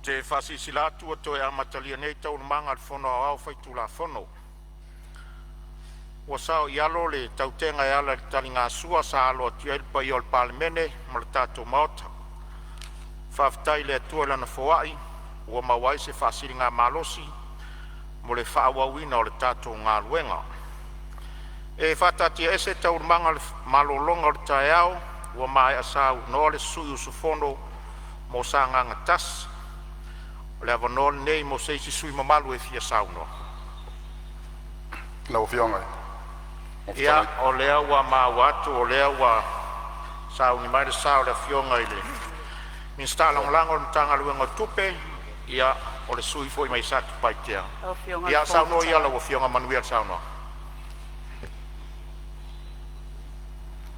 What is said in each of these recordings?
te faasilasila atu ua toe amatalia nei Taualumaga a le Fono Aoao Faitulafono. Ua saoialo le tautega e ala i le taligasua sa alo atu ai le paia o le Palemene ma le tatou Maota. Faafetai i le Atua i Lana foai ua maua ai se faasiligamalosi mo le faaauauina o le tatou galuega. E faataatiaese Taualumaga o le malologa o le taeao ua maea saunoa le sui usufono mo Sagaga 1. O le avanoa lenei mo se isi sui usufono mamalu e fia saunoa. Lau Afioga i le Fofoga Ia, Fetalai. O lea ua maua atu o lea ua sauni mai le sa o le Afioga i le Minisita Lagolago o le Matagaluega o Tupe, o le sui usufono foi mai Satupaitea. Lau Afioga i le Ia Fofoga saunoa ia Fetalai. lau Afioga, manuia le saunoaga.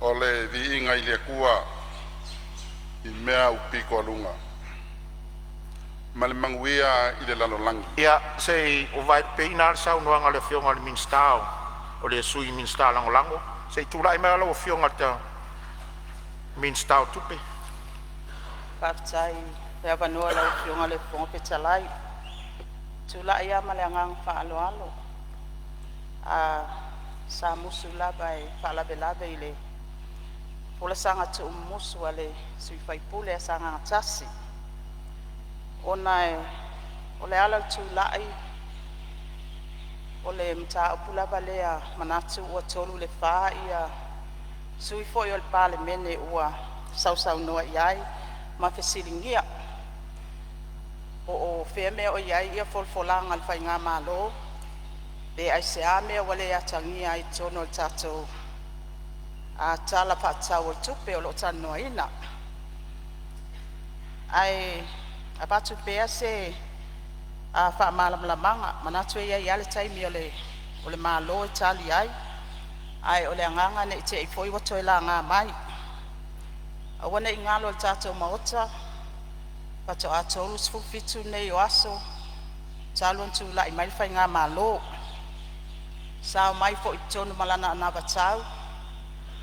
O le viiga i le Atua i mea aupito aluga ma le manuia i le lalolagi. Ia, se i ou vaelupeina lava le saunoaga a le Afioga i le Minisita o le Sui Minisita Lagolago. Se i tulai mai lau Afioga i le Minisita o Tupe. Faafetai mo le avanoa i lau Afioga i le Fofoga Fetalai. E tulai lava ma le agaga faaaloalo, sa musu lava e faalavelave i le folasaga tuumumusu a le sui usufono a Sagaga 1, ona o le ala o le tulai, o le mataupu lava lea e manatu ua 3 i le 4 sui usufono foi o le Palemene ua sausaunoa i ai ma fesiligia po o fea le mea o i ai folafolaga a le faigamalo, pe aisea le mea ua le atagia ai i totonu o le tatou Tala Faatatau o le Tupe o lo o talanoaina. Ae avatu pea se faamalamalamaga, e manatu e i ai lava le taimi o le Malo e tali ai, ae o le agaga ne i te i foi ua toe laga mai. Aua ne i galo i le tatou Maota, faatoa 37 nei o aso talu ona tulai mai le faigamalo. Sa omai foi i totonu ma lana anavatau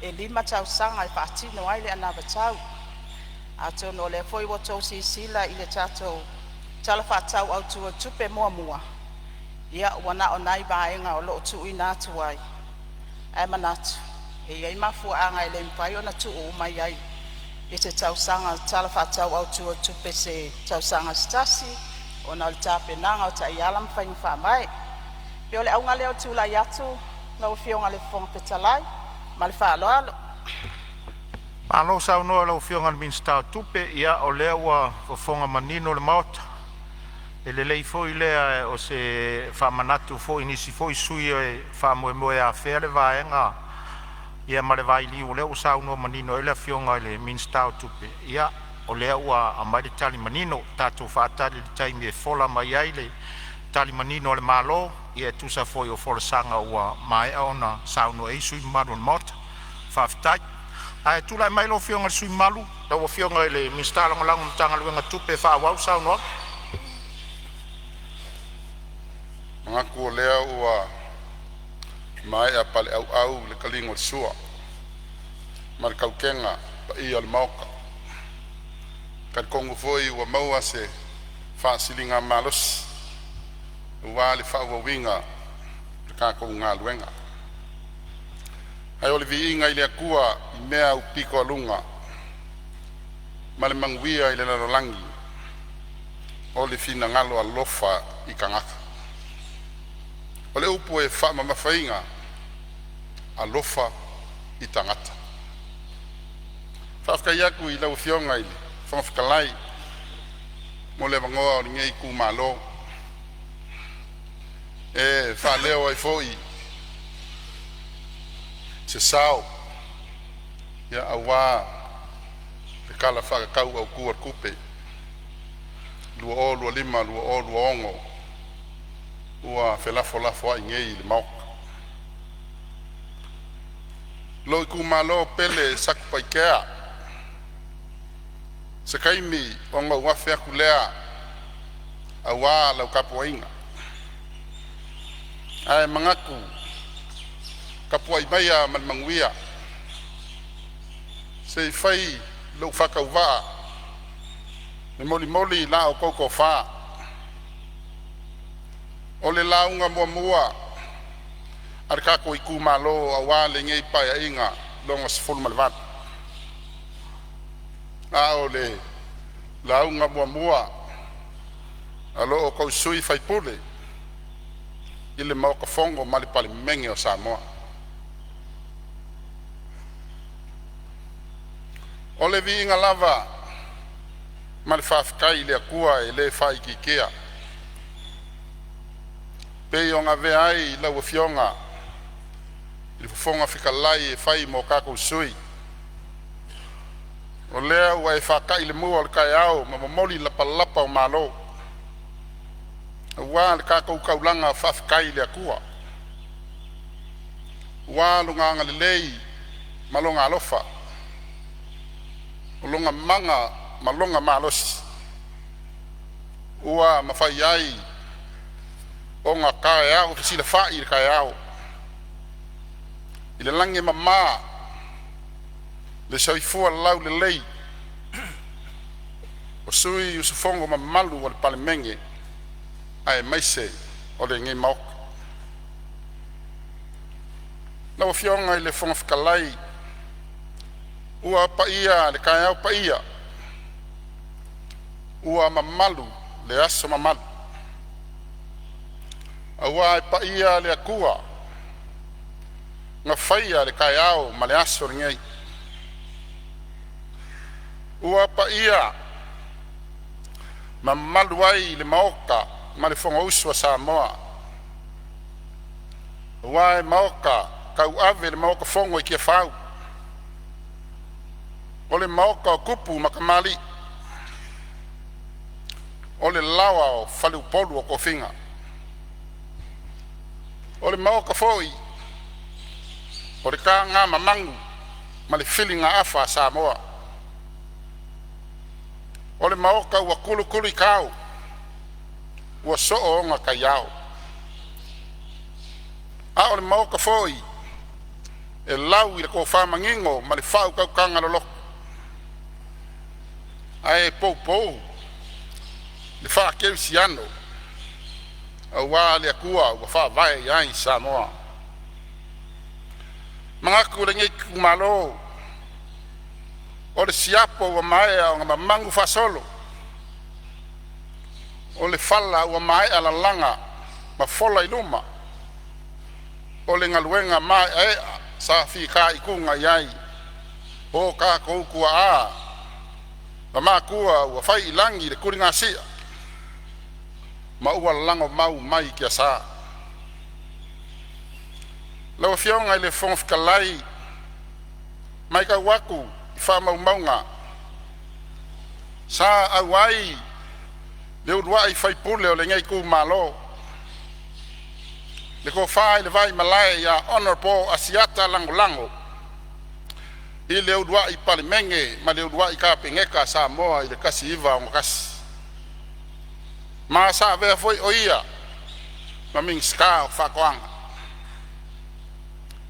e 5 tausaga e faatino ai le anavatau. Atonu o lea foi ua outou silasila i le tatou Tala Faatatau Autu o le Tupe Muamua, ia ua na o nai vaega o lo o tuuina atu ai, ae manatu e i ai mafuaaga e le mafai ona tuu uma i ai i se tausaga Tala Faatatau Autu o le Tupe i se tausaga se tasi ona o le tapenaga o taiala ma faiga faavae. E pei o le auga lea o le tulai atu lau Afioga i le Fofoga Fetalai ma le faaaloalo. Malo saunoa i lau Afioga i le Minisita o Tupe. Ia o lea ua fofoga manino le Maota, e lelei foi lea o se faamanatu foi i nisi foi sui usufono e faamoemoe e afea le vaega ma le vailiu o lea ua saunoa manino ai le Afioga i le Minisita o Tupe. Ia o lea ua aumai le tali manino, tatou faatali i le taimi e fola mai ai le tali manino a le Malo e tusa foi o folasaga ua maea ona saunoa i ai sui usufono mamalu o le Maota. Faafetai. Ae tulai mai lau Afioga i le sui usufono mamalu, lau Afioga i le Minisita Lagolago o le Matagaluega o Tupe e faaauau le saunoaga. E manatu o lea ua maea paleauau le taliga o le sua ma le tautega paia o le Maota. E talitonu foi ua maua se faasiligamalosi aua le faaauauina o le tatou galuega. Ae o le viiga i le Atua i mea aupito aluga ma le manuia i le lalolagi o le finagalo alofa i tagata. O le upu e faamamafaina, alofa i tagata. Faafetai atu i lau Afioga i le Fofoga Fetalai mo le avanoa o lenei itumalo e faaleo ai foi se sao aua le Tala Faatatau Autu o le Tupe 2025/2026 ua felafolafoai nei i le Maota. Lou itumalo pele Satupaitea, se taimi ona ou afe atu lea aua lau tapuaiga, ae manatu, tapuai maia ma le manuia se i fai lou faatauvaa Le molimoli i la outou tofa. O le lauga muamua a le tatou itumalo aua lenei Paeaiga lona XVIII, a o le lauga muamua a lo outou sui usufono i le Maota Fono ma le Palemene o Samoa. O le viiga lava ma le faafetai i le Atua e le faaitiitia pei ona avea ai lau Afioga i le Fofoga Fetalai e fai ma o tatou sui, o lea ua e faatai le mua o le taeao ma momoli lapalapa o malo aua le tatou taulaga faafetai i le Atua, ua Lona agalelei ma Lona alofa, o Lona mana ma Lona malosi ua mafai ai ona taeao fesilafai le taeao i le lagi e mama, le soifua laulelei o sui usufono mamalu o le Palemene aemaise o lenei Maota. Lau Afioga i le Fofoga Fetalai, ua paia le taeao paia, ua mamalu le aso mamalu, aua e paia le Atua na faia le taeao ma le aso lenei. Ua paia mamalu ai le Maota ma le Fonousu a Samoa, aua e maota tauave le Maota Fono i Tiafau, o le maota o tupu ma tamalii, o le laoa o faleupolu o tofiga. O le maota foi o le tagamamanu ma le filigaafa a Samoa. O le maota ua tulutuluitao ua soo ona taiao, a o le maota foi e lau i le tofamanino ma le faautautaga loloto, ae poupou le faakerisiano aua le Atua ua faavae i ai Samoa. E Manatu lenei itumalo, o le siapo ua maea ona mamagu faasolo, o le fala ua maea lalaga ma fola i luma, o le galuega maeaea sa fitaituga i ai o tatou tuaa ma matua ua fai i lagi le tuligasia ma ua lagomau mai i tiasa. Lau Afioga i le Fofoga Fetalai, e matau atu i faamaumauga sa auai le uluai faipule o lenei itumalo, le tofa i le Vaimalae ia Hon Asiata Lagolago i le uluai Palemene ma le uluai Kapeneta a Samoa i le 1961, ma sa avea foi o ia ma Minisita o Faatoaga.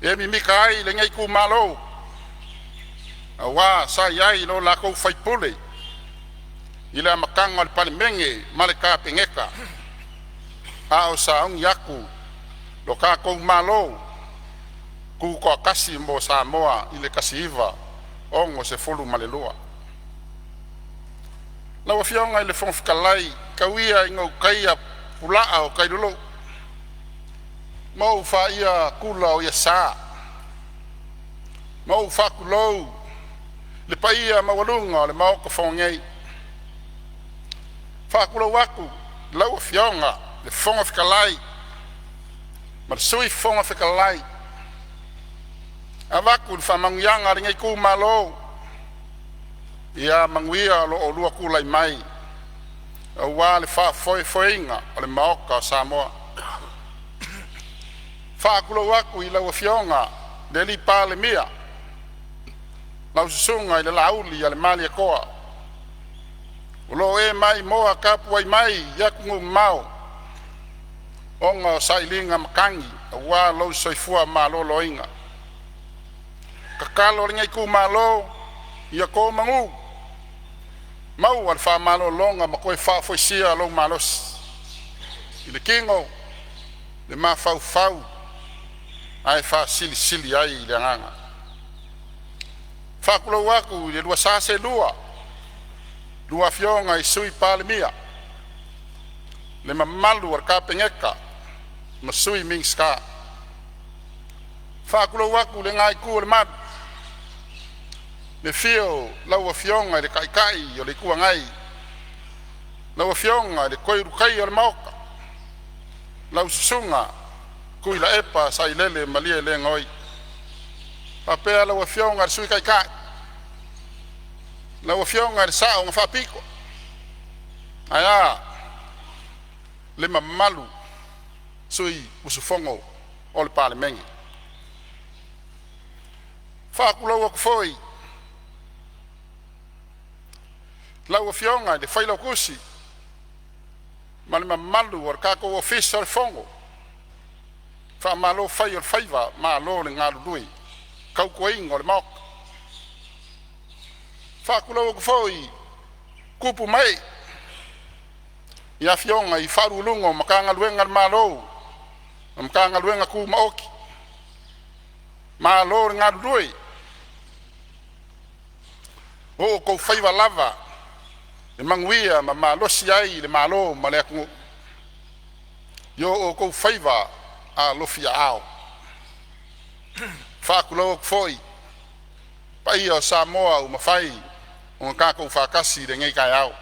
E mimita ai lenei itumalo auā sa i ai lo latou faipule i le amataga o le Palemene ma le Kapeneta a o sauni atu lo tatou Malo Tutoatasi mo Samoa i le 1962. Lau Afioga i le Fofoga Fetalai, tau ia ina ou taia pulaa o tailulu ma ou faia tula o iasa ma ou faatulou i le paia maualuga o le Maota Fono nei. E faatulou atu i lau Afioga i le Fofoga Fetalai ma le Sui Fofoga Fetalai, avatu le faamanuiaga a lenei itumalo, ia manuia lo oulua tulai mai aua le faafoefoeina o le Maota o Samoa. E faatulou atu i lau Afioga i le Palemia, lau Susuga i le Laaulialemalietoa, o lo o e maimoa tapuai mai i atunuu mamao ona o sailiga matagi aua lou soifua maloloina. O le tatalo a lenei itumalo, ia to manu Maua le faamalologa ma toe faafoisia lou malosi i le tino, le mafaufau ae faasilisili ai le agaga. Faatulou atu i le lua sa seelua, lua Afioga i Sui Palemia, le mamalu o le Kapeneta ma Sui Minisita. Faatulou atu i lena itu o le malu, le afio o lau Afioga i le Taitai o le Itu Agai, lau Afioga i le Toe Ulutaia o le Maota, lau Susuga Tuilaepa Sailele Malielegaoi, faapea lau Afioga i le Sui Taitai, lau Afioga i le Sao na Faapito, ae a le mamalu sui usufono o le Palemene. Faatulou atu foi i lau Afioga i le Failautusi ma le mamalu o le Ofisa o le Fono, faamalo fai o le faiva malo le galulue i le tautuaina o le Maota. Faatulou atu foi i tupu ma ee i afioga i Ofisa Sili o Pulega o Matagaluega a le Malo ma Matagaluega Tumaoti, malo le galulue. O outou faiva lava e manuia ma malosi ai le malo ma le atunuu i o outou faiva alofiaao. Faatulou atu foi i paia o Samoa ua mafai ona tatou faatasi i lenei taeao.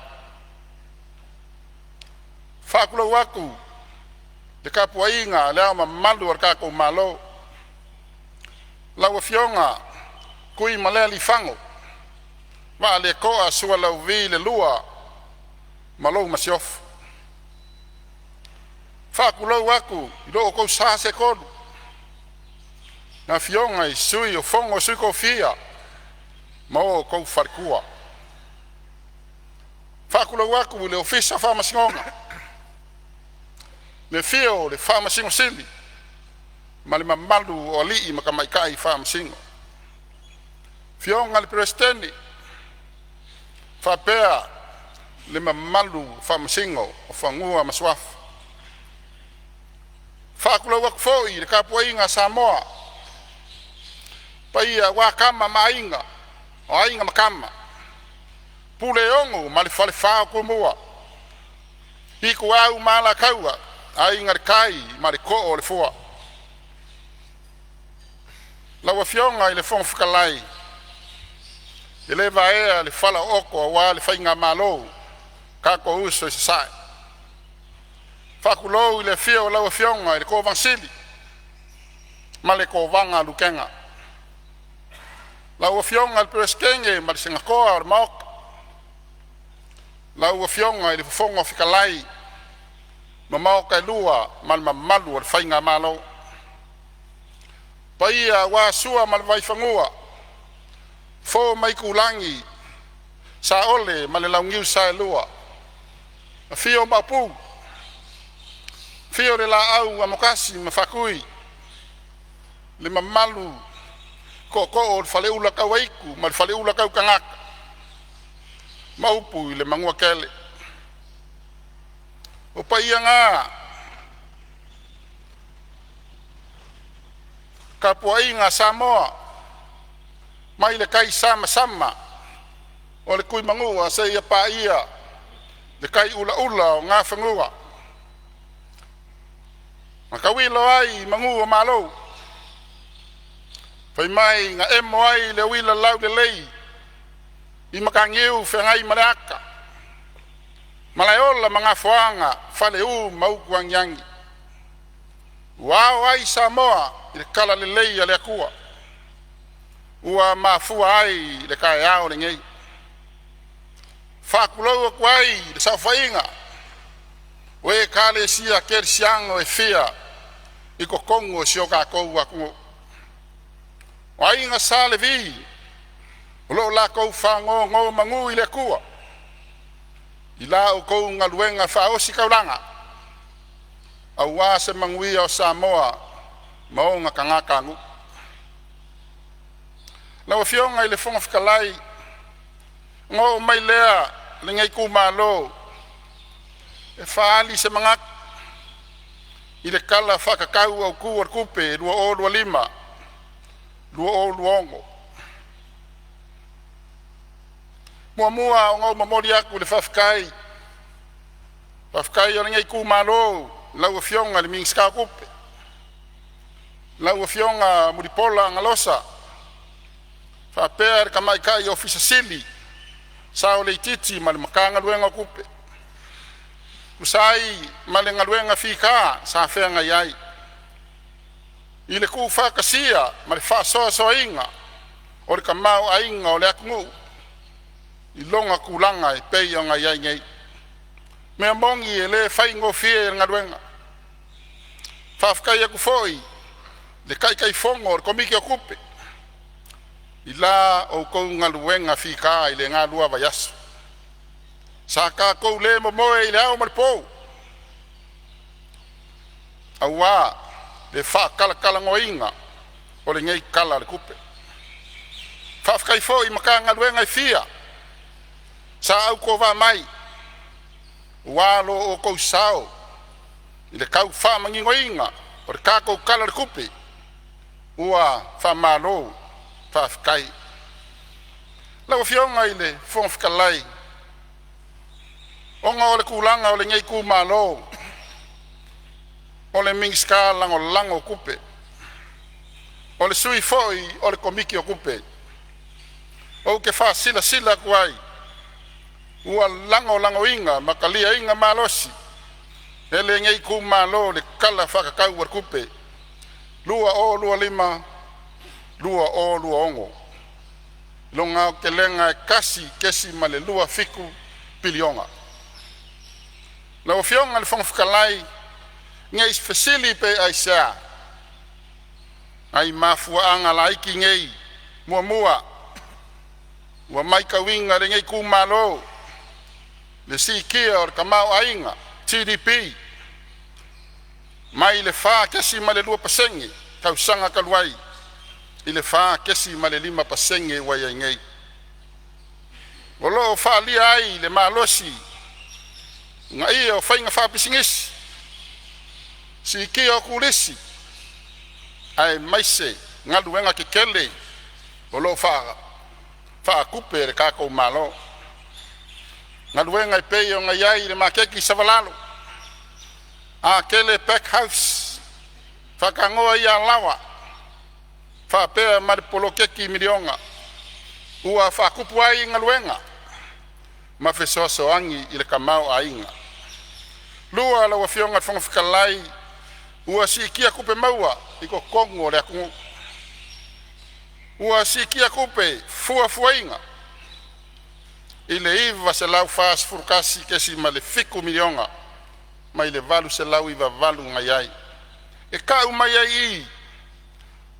Faatulou atu i le tapuaiga a Le Ao Mamalu o le tatou Malo, lau Afioga Tuimalealiifano Vaaletoa Sualauvi II ma lou Masiofo. Faatulou atu i lo outou sa seetolu tolu, afioga i Sui o le Fono a Sui Tofia ma outou faletua. Faatulou atu i le Ofisa o Faamasinoga, le afio o le Faamasino Sili ma le mamalu o alii ma tamaitai Faamasino. Afioga i le Peresetene faapea le mamalu o Faamasino o Fanua ma Suafa. Faatulou atu foi i le tapuaiga a Samoa, paia aua Tama ma Aiga, o Aiga ma Tama, Puleono ma le falefa o Tumua, Ituau ma Alataua, Aiga i le Tai ma le Too o le Fua. Lau Afioga i le Fofoga Fetalai, e le vaea le falaooto aua le faigamalo a tatou uso i Sasae. Faatulou i le afio o lau Afioga i le Kovana Sili ma le Kovana a Lutena, lau Afioga i le Peresetene ma le Senatoa o le Maota, lau Afioga i le Fofoga Fetalai ma Maota e Lua ma le mamalu o le faigamalo. Paia aua Sua ma le Vaifanua, Fofo ma Aitulagi, Saole ma le Launiu Saelua, afio Maopu, afio le Laau Amotasi ma Faatui, le mamalu i Tootoo o le Faleula Tauaitu ma le Faleula Tautagata ma upu i le Manuatele. O paia na tapuaiga Samoa mai le taisamasama o le Tuimanua seia paia le tai ulaula o Nafanua na tauilo ai manu o Malo, fai mai na emo ai le uila laulelei i mataniu Feagaimaleata Malaeola ma Gafoaga, Faleu ma Utuagiagi, ua ao ai Samoa i le talalelei a le Atua ua mafua ai le taeao lenei. Faatulou atu ai i le saofaiga o Ekalesia Kerisiano e fia i totonu o si o tatou atunuu. O Aiga Sa Levi, o lo o latou faanonomanu i le Atua i la outou galuega faaositaulaga aua se manuia o Samoa ma ona tagatanuu. Lau Afioga i le Fofoga Fetalai, ona oo mai lea lenei itumalo e faaali se manatu i le Tala Faatatau Autu o le Tupe 2024/2026. Muamua ona ou momoli atu le faafetai a lenei itumalo i lau Afioga i le Minisita o Tupe, lau Afioga Mulipola Anarosa faapea le Tamaitai Ofisa Sili Saoleititi ma le Matagaluega o Tupe, tusa ai ma le galuega fita sa feagai ai i le tuufaatasia ma le faasoasoaina o le tamaoaiga o le atunuu i lona tulaga e pei ona i ai nei. Mea moni e le faigofie le galuega. Faafetai atu foi i le Taitaifono o le Komiti o Tupe i la outou galuega fita i le galua vaiaso. Sa tatou le momoe i le ao ma le po aua le faatalatalanoaina o lenei Tala o le Tupe. Faafetai foi i Matagaluega e fia sa autovaa mai aua lo outou sao i le tau faamaninoina o le tatou Tala o le Tupe. Ua faamalo faafetai. Lau Afioga i le Fofoga Fetalai, ona o le tulaga o lenei itumalo o le Minisita Lagolago o Tupe, o le sui foi o le Komiti o Tupe, ou te faasilasila atu ai ua lagolagoina ma taliaina malosi e lenei itumalo le Tala Faatatau o le Tupe 2024/2026 i lona aotelega e $1.27 piliona. Lau Afioga i le Fofoga Fetalai, ne i fesili pe aisea, nai mafuaaga laiti nei. Muamua, ua matauina e lenei itumalo le siitia o le tamaoaiga GDP mai le 4.2% i le tausaga talu ai i le 4.5% ua i ai nei. O lo o faaalia ai le malosi uunaia o faiga faapisinisi, siitia o turisi aemaise galuega tetele o lo o faatupe e le tatou Malo. Galuega e pei ona i ai le maketi i Savalalo, Atele Pack House, Faatanoa i Alaoa faapea ma le poloketi miliona ua faatupu ai galuega ma fesoasoani i le tamaoaiga. Lua, lau Afioga i le Fofoga Fetalai, ua siitia tupe maua i totonu o le atunuu. Ua siitia tupe fuafuaina i le $941.7 miliona mai le $898 na i ai, e tau mai ai i i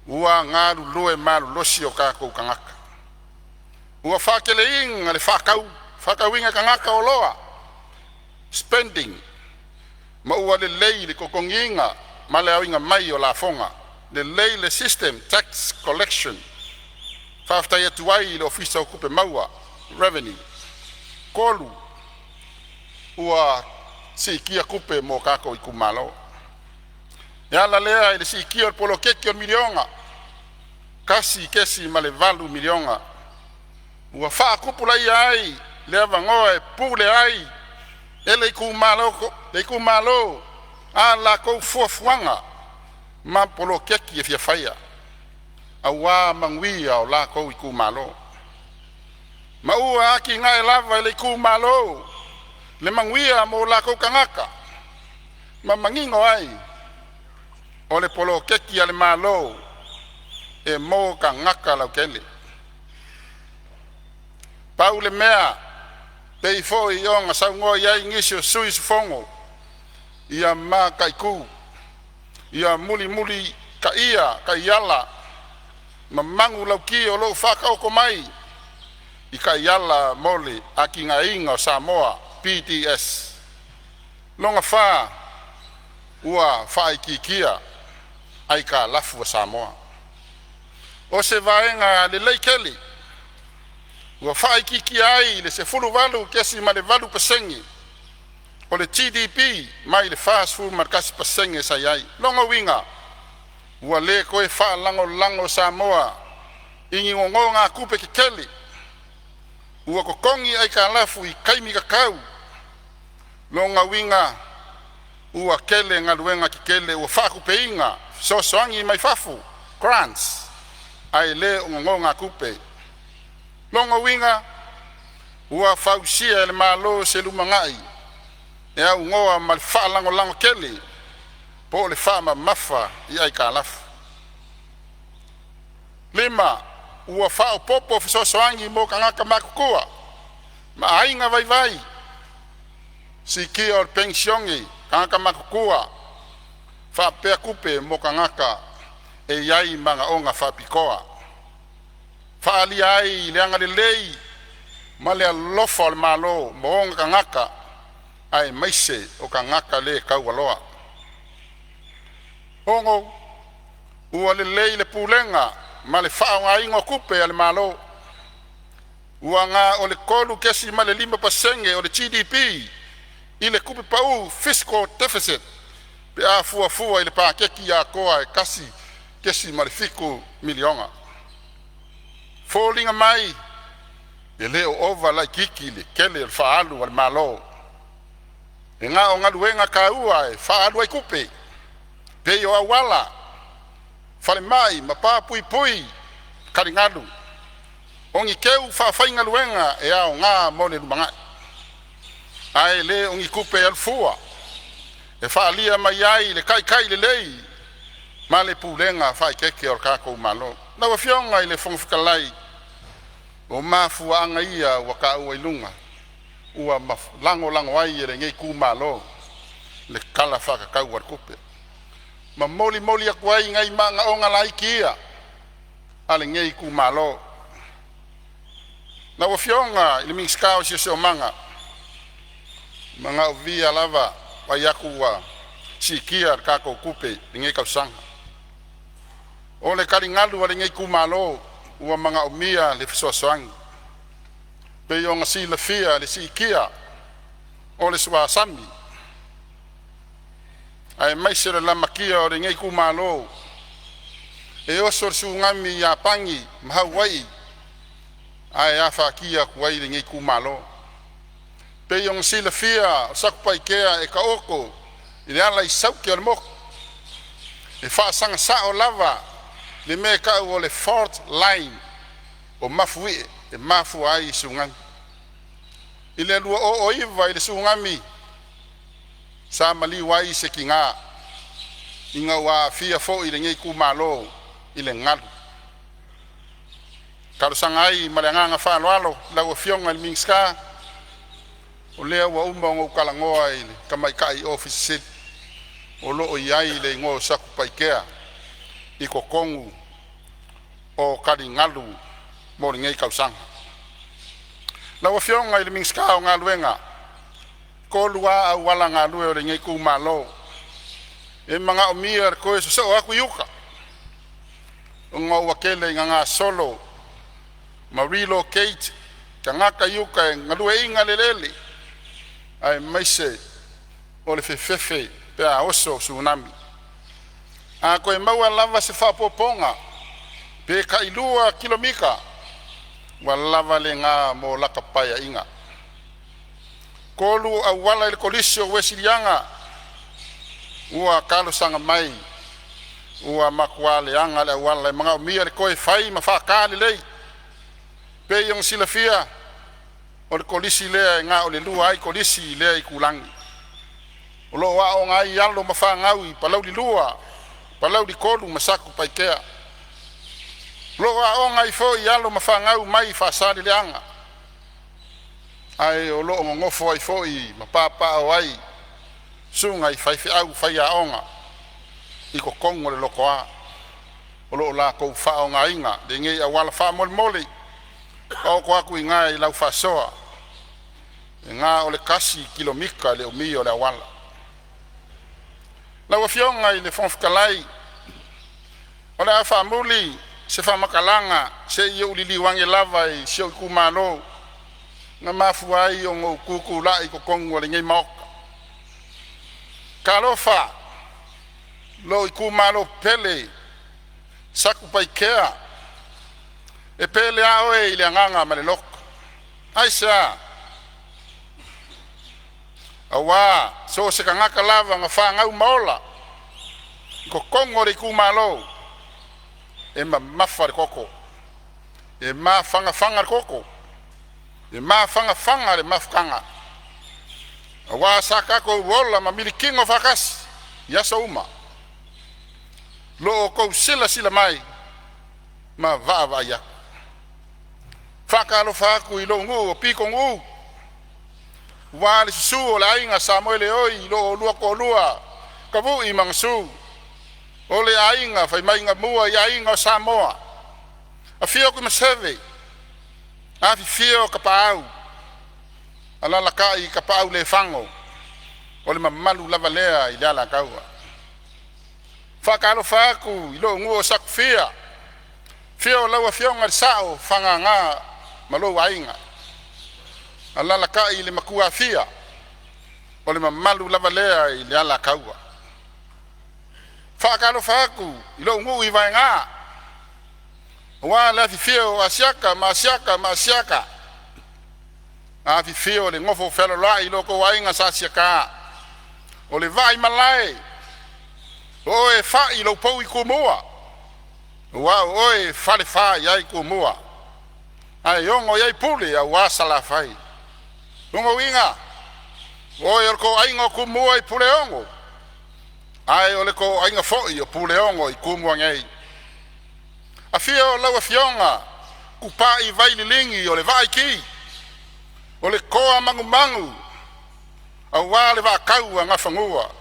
ua galulue malolosi o tatou tagata. Ua faateleina le faatauina e tagata o oloa spending ma ua lelei le totogiina ma le aoina mai o lafoga. Lelei le system tax collection. Faafetai atu ai i le Ofisa o Tupe Maua Revenue. Tolu, ua siitia tupe mo tatou itumalo. E ala lea i le siitia o le poloketi o le miliona $1.8 miliona ua faatupulaia ai le avanoa e pule ai e le itumalo a latou fuafuaga ma poloketi e fia faia aua manuia o latou itumalo. Ma ua atinae lava e le itumalo le manuia mo latou tagata ma manino ai o le poloketi a le Malo e mo tagata lautele. Pau le mea pei foi ona saunoa i ai nisi o sui usufono, ia mataitu, ia mulimulitaia taiala ma manulauti o lo o faataoto mai i taiala mo le atinaeina o Samoa PDS. Lona fa, ua faaitiitia aitalafu a Samoa. O se vaega lelei tele Ua faaitiitia ai i le 18.8% o le GDP mai le 41% sa i ai. O lona uiga ua le toe faalagolago Samoa i ni nonogatupe tetele. Ua totogi aitalafu i taimi tatau. Lona uiga ua tele galuega tetele ua faatupeina fesoasoani mai fafo (grants) ae le o nonogatupe. Lona uiga ua fausia e le Malo se lumanai e aunoa ma le faalagolago tele po o le faamamafa i aitalafu. 5. Ua faaopoopo fesoasoani mo tagata matutua ma aiga vaivai. Siitia o le Penisione a Tagata Matutua faapea tupe mo tagata e iai manaoga faapitoa. Faaalia ai le agalelei ma le alofa o le Malo mo ona tagata aemaise o tagata le taualoa. 6. Ua lelei le pulega ma le faaaogaina o tupe a le Malo, ua na o le 3.5% o le GDP i le tupe pau (fiscal deficit) pe a fuafua i le paketi atoa e $1.7 miliona. Foliga mai e le o ova laitiiti le tele o le faaalu a le Malo, e na o galuega taua e faaalu ai tupe, pei o auala, falemai ma pa puipui taligalu. O ni teu faafaigaluega e aoga mo le lumanai, ae le o ni tupe alu fua e faaalia mai ai le taitai lelei ma le pulega faaeteete o le tatou Malo. Lau Afioga i le Fofoga Fetalai, o mafuaaga ia ua taua i luga ua lagolago ai e lenei itumalo le Tala Faatatau o le Tupe. Ma molimoli atu ai nai manaoga laiti ia a lenei itumalo. Lau Afioga i le Minisita o Siosiomaga, manaovia lava vaai atu ua siitia le tatou tupe i lenei tausaga. O le taligalu a lenei itumalo ua manaomia le fesoasoani. Pei ona silafia le siitia o le suasami aemaise le lamatia o lenei itumalo. E oso le Tsunami i Iapani ma Hawaii ae afatia atu ai lenei itumalo. Pei ona silafia o Satupaitea e taoto i le ala i saute o le motu. E faasaga sao lava le mea e tau o le fault line o Mafuie e mafua ai Tsunami. I le 2009 i le Tsunami sa maliu ai se tina ina ua aafia foi lenei itumalo i le galu. E talosaga ai ma le agaga faaaloalo lau Afioga i le Minisita, o lea ua uma ona ou talanoa i le tamaitai ofisa sili o lo o i ai le igoa o Satupaitea i totonu o taligalu mo lenei tausaga. Lau Afioga i le Minisita o Galuega, 3 a auala galue o lenei itumalo e manaomia le toe sosoo atu i uta ona ua tele ina gasolo ma relocate tagata i uta e galueaiina le eleele aemaise o le fefefe pe a oso tsunami. A toe maua lava se faaopopoga pe tailua kilomita ua lava lena mo lata paeaiga. 3. Auala i le Kolisi o Uesiliana ua talosaga mai ua matua leaga le auala e manaomia le toe fai ma faata lelei. Pei ona silafia o le Kolisi lea e na o le lua ai Kolisi i lea itulagi. O lo o aooga ai alo ma fanau i Palauli 2, Palauli 3 ma Satupaitea. O lo o aooga ai foi alo ma fanau mai Faasaleleaga ae o lo o nonofo ai foi ma papaaao ai susuga i faifeau faiaoga i totonu o le Lotoa o lo o latou faaaogaina lenei auala. Faamolemole taoto atu i ina i lau faasoa. E na o le 1 kilomita le umi o le auala. Lau Afioga i le Fofoga Fetalai, o le a faamuli se faamatalaga se i ou liliu ane lava i si ou itumalo na mafua ai ona ou tu tulai i totonu o lenei maota. Talofa, lou itumalo pele Satupaitea, e pele a oe i le agaga ma le loto. Aisea? Aua so o se tagata lava na fanau ma ola i totonu o le itumalo, e mamafa le toto, e mafanafana le toto, e mafanafana le mafutaga, aua sa tatou ola ma milikino faatasi i aso uma, lo outou silasila mai ma vaavaai atu. Faatalofa atu i lou nuu o Pitonuu ua le susu o le aiga Samoeleoi i lo oulua toalua Tavui ma Gasu, o le aiga fai mai na mua i aiga o Samoa. Afio Tuimaseve, afifio Tapaau, alalatai Tapaaulefago, o le mamalu lava lea i le Alataua. Faatalofa atu i lou nuu o Satufia, afio lau afioga i le Sao Fagaga ma lou aiga, alalatai le Matuafia. O le mamalu lava lea i le Alataua. Faatalofa atu i lou nuu i Vaega, aua le afifio o Asiata ma Asiata ma Asiata, afifio le nofo fealoaloai lo outou aiga sa Asiata. O le vaimalae o oe e fai lou pou i Tumua, aua o oe e falefa i ai Tumua ae ogo i ai Pule aua Salafai. Lona uiga, o oe o le toaiga o Tumua i Puleono, ae o le toaiga foi o Puleono i Tumua nei. Afio lau Afioga Tupai Vaililigi o le Vaaiki, o le toa manumanu aua le vaa a Nafanua,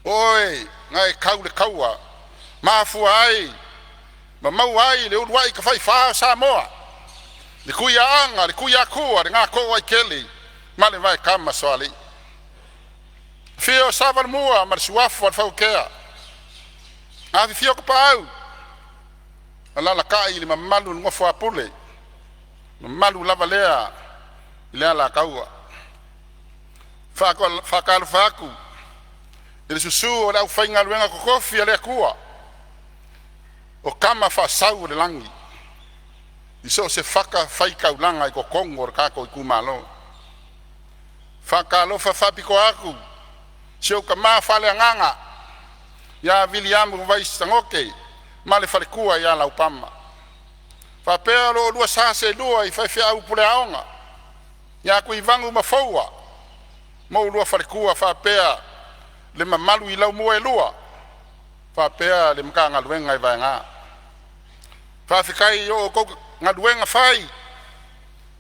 o oe na e tau le taua, mafua ai ma maua ai le uluai tafaifa o Samoa, le Tuiaana le Tuiatua le Gato'oaitele ma le Vaekamasoalii. Afio Savalomua ma le suafa o le Fauatea, afifio Tapaau, alalatai le mamalu i le nofo a Pule, mamalu lava lea i le Alataua. Faatalofa atu i le susu o le aufaigaluega totofi a le Atua o Tama Faasau o le Lagi i so o se fatafaitaulaga i totonu o le tatou itumalo. Faatalofa faapitoa atu i si ou tama faaleagaga ia Viliamu Vaisi Sagote ma le faletua ia Laupama, faapea lo oulua sa seelua i faifeau puleaoga ia Tuivagu ma Foua ma oulua faletua, faapea le mamalu i laumua e lua faapea le Matagaluega i Vaega. Faafetai i o outou galuega fai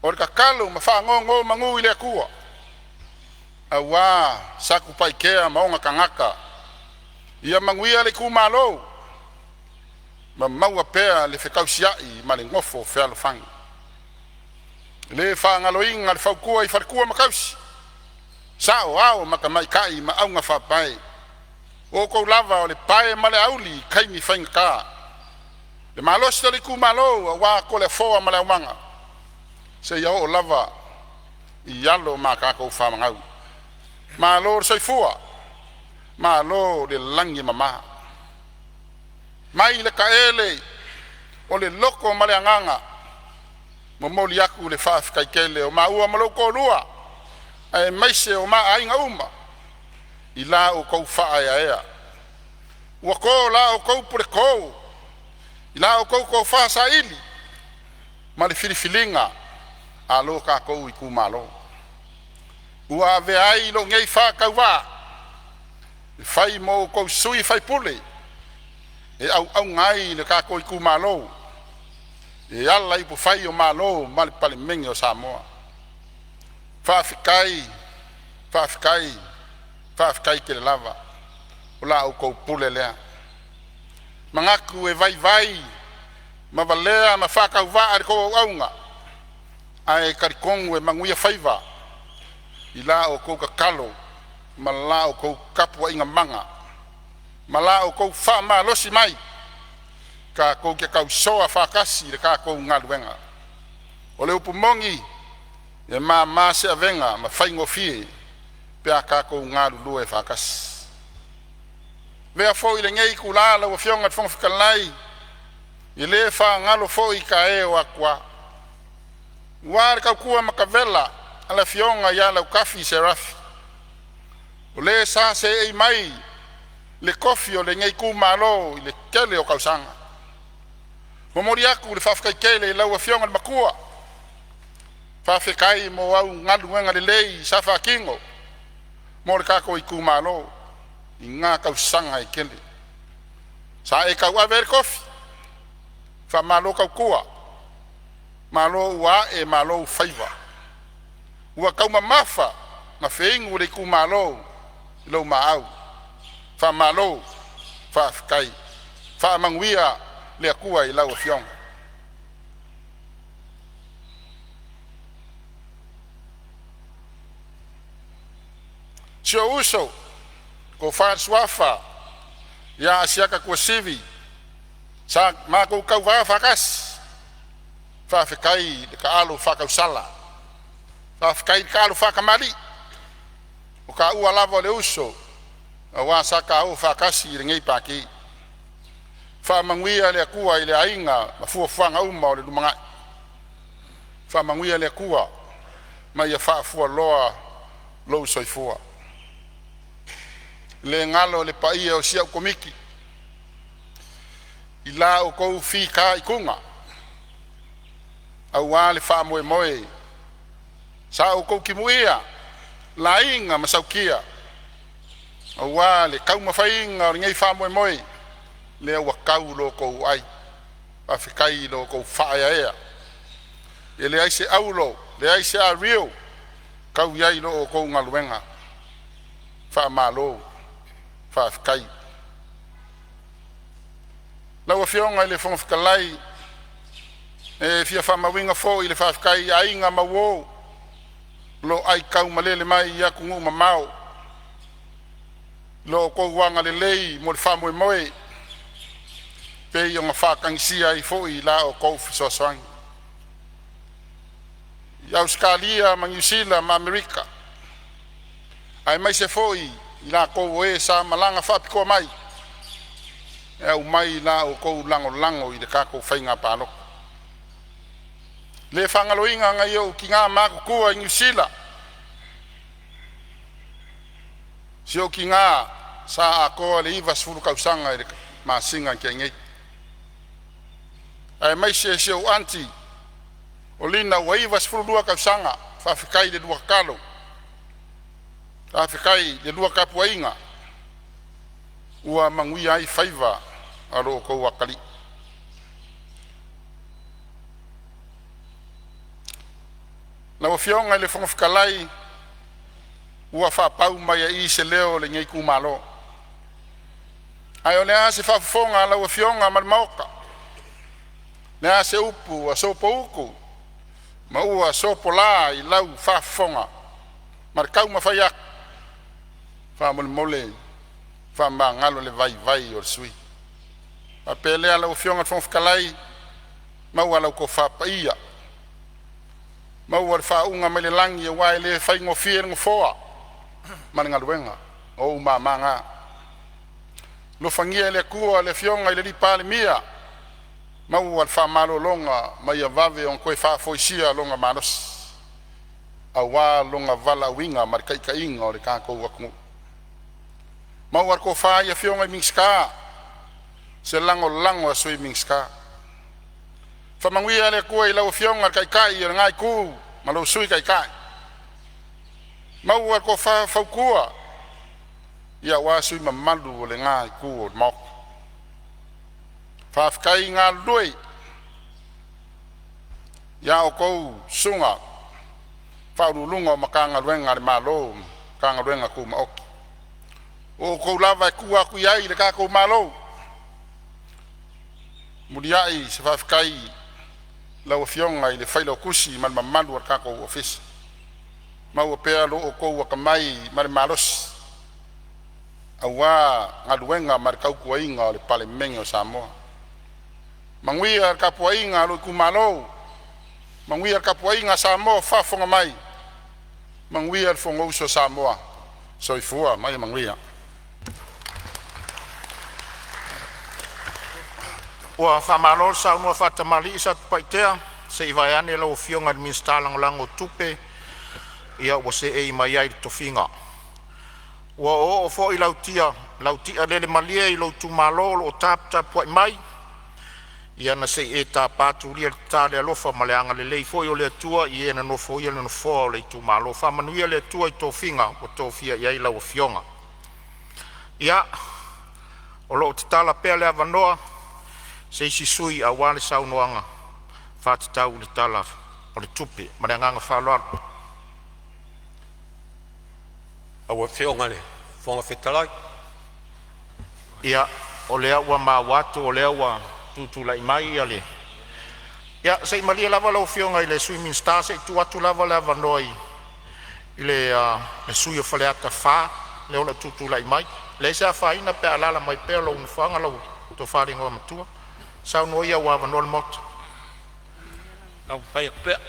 o le tatalo ma faanonomanu i le Atua aua Satupaitea ma ona tagata. Ia manuia le itumalo ma maua pea le fetausiai ma le nofo fealofani. E le faagaloina le fautua i faletua ma tausi, saoao ma tamaitai ma augafaapae, o outou lava o le pae ma le auli i taimi faigata. Le malosi o le itumalo aua Toleafoa ma le aumaga seia oo lava i alo ma tatou fanau. Malo le soifua, malo le lagi e mama. Mai le taele o le loto ma le agaga, momoli atu le faafetai tele o maua ma lou toalua aemaise o ma aiga uma i la outou faaeaea. Ua to la outou puleto i la outou tofa saili ma le filifiliga a lo tatou itumalo ua avea ai lou nei faatauvaa e fai ma o outou sui usufono e auauna ai i le tatou itumalo e ala i upufai o Malo ma le Palemene o Samoa. Faafetai, faafetai, faafetai tele lava. O la outou pule lea. E manatu e vaivai ma valea ma faatauvaa le tou auauna, ae talitonu e manuia faiva i la outou tatalo ma la outou tapuaiga mana ma la outou faamalosi mai. Tatou te tausoa faatasi i le tatou galuega. O le upu moni, e mama se avega ma faigofie pe a tatou galulue faatasi. Avea foi lenei itula lau Afioga i le Fofoga Fetalai e le faagalo foi tae o atua, aua le tautua matavela a le afioga ia Lautafi Serafi, o le sa seei mai i le tofi o lenei itumalo i le tele o tausaga. E momoli atu le faafetai tele i lau afioga i le matua, faafetai mo au galuega lelei sa faatino mo le tatou itumalo i na tausaga e tele sa e tauave ai le tofi. Faamalo tautua, malo ua ae, malo faiva. Ua taumamafa ma feinu le itumalo i lou maau. Faamalo faafetai, faamanuia le Atua i lau afioga. Si ou uso le Tofa i le Suafa ia Asiata Tuasivi sa matou tauva faatasi, faafetai le taalo faatausala, faafetai le taalo faatamalii. O taua lava o le uso aua sa taua o faatasi i lenei Pati. Faamanuia le Atua i le aiga ma fuafuaga uma o le lumanai. Faamanuia le Atua ma ia faafualoa lou soifua. E le galo le paia o si au Komiti i la outou fitaituga aua le faamoemoe sa outou timuia, laina ma sautia aua le taumafaiga o lenei faamoemoe, lea ua tau lo outou ai. Faafetai i lo outou faaeaea. E leai se aulo, leai se ario e tau i ai lo outou galuega. Faamalo faafetai. Lau Afioga i le Fofoga Fetalai, e fia faamauina foi le faafetai i aiga ma uo o lo o aitaumalele mai i atunuu mamao i lo outou agalelei mo le faamoemoe e pei ona faatagisia ai foi la outou fesoasoani. I Ausetalia ma Niu Sila ma Amerika, aemaise foi i latou o e sa malaga faapitoa mai e aumai la outou lagolago i le tatou faiga palota. E le faagaloina nai ou tina matutua i Niu Sila, si ou tina sa atoa le 90 tausaga i le masina na tea nei, aemaise si ou aunty o Lina ua 92 tausaga. Faafetai i le lua tatalo, faafetai i le lua tapuaiga ua manuia ai faiva o lo outou atalii. Lau Afioga i le Fofoga Fetalai, ua faapau mai ai i i se leo o lenei itumalo. Ae o le a se faafofoga a lau Afioga ma le Maota? O le a se upu ua sopoutu ma ua sopola i lau faafofoga ma le taumafai atu? Faamolemole faamagalo le vaivai o le sui usufono. Ona faapea lea, lau Afioga i le Fofoga Fetalai, maua lau tofa paia, maua le faauuga mai le lagi aua e le faigofie le nofoa ma le galuega. O ou mama na. Alofagia e le Atua le Afioga i le Palemia, maua le faamalologa ma ia vave ona toe faafoisia lona malosi aua lona valaauina ma le taitaiga o le tatou atunuu. Maua le tofa i afioga i Minisita, se lagolago a Sui Minisita. Faamanuia le Atua i lau Afioga i le Taitai o lena Itu ma lou Sui Taitai, maua le tofa fautua aua sui usufono mamalu o lena itu o le Maota. Faafetai galulue i a outou susuga i Ofisa Sili o Pulega o Matagaluega a le Malo ma Matagaluega Tumaoti. O outou lava e tua atu i ai le tatou Malo. Muliai se faafetai i lau Afioga i le Failautusi ma le mamalu o le tatou Ofisa, maua pea lo outou atamai ma le malosi aua galuega ma le tautuaina o le Palemene o Samoa. Manuia le tapuaiga a lou itumalo, manuia le tapuaiga a Samoa o faafofoga mai. Manuia le Fonousu a Samoa. Soifua ma ia manuia. Ua faamalo le saunoa faatamalii Satupaitea, se i vaeane lau Afioga i le Minisita Lagolago o Tupe, ia ua seei mai ai i le tofiga. Ua oooo foi lau tialele malie i lou itumalo o lo o taputapuai mai, ia na se i e tapa atu ia le alofa ma le agalelei foi o le Atua i e na nofoia le nofoa o le itumalo. Faamanuia le Atua i tofiga ua tofia i ai lau Afioga. Ia, o lo o tatala pea le avanoa mo se isi sui usufono aua le saunoaga faatatau i le Tala o le Tupe. Ma le agaga faaaloalo. Lau Afioga i le Fofoga Fetalai. Ia, o lea ua maua atu o lea ua tutulai mai le… Ia, se i malie lava lau Afioga i le Sui Minisita se i tuu atu lava le avanoa i le sui usufono mo Faleata 4 lea o lo o tutulai mai. E leai se afaina pe alaala mai pea lou nofoaga lau tofa i le Igoamatua. Saunoa ia ua avanoa le Maota. Taumafai atu pea.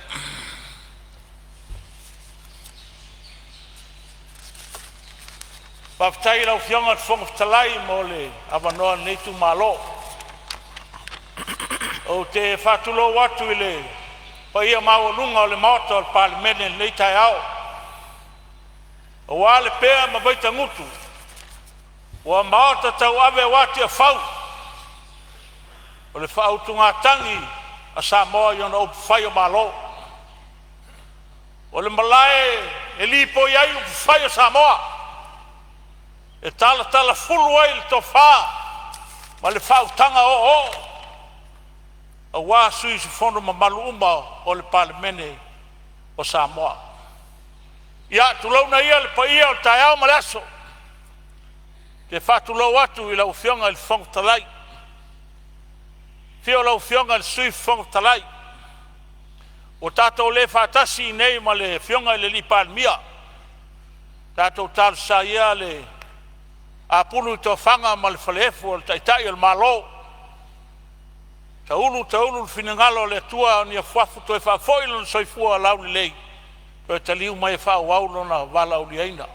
Faafetai i lau Afioga i le Fofoga Fetalai mo le avanoa o lenei itumalo. Ou te faatulou atu i le paia maualuga o le Maota o le Palemene i lenei taeao, aua le pea ma Vaitagutu ua maota tauave aua Tiafau o le faautugatagi a Samoa i ona upufai o Malo. O le malae e lipoi ai upufai o Samoa e talatalafulu ai le tofa ma le faautaga oooo aua sui usufono mamalu uma o le Palemene o Samoa. Ia, tulouna ia le paia o le taeao ma le aso. Ou te faatulou atu i lau Afioga i le Fofoga Fetalai, afio lau Afioga i le Sui Fofoga Fetalai. Ua tatou le faatasi nei ma le Afioga i le Palemia, tatou talosia ia le apulu i tofaga ma le falaefu o le Taitai o le Malo, taulu taulu le finagalo o le Atua a o ni afuafu toe faafoi lona soifua laulelei e toe taliu mai e faaauau lona valaauliaina.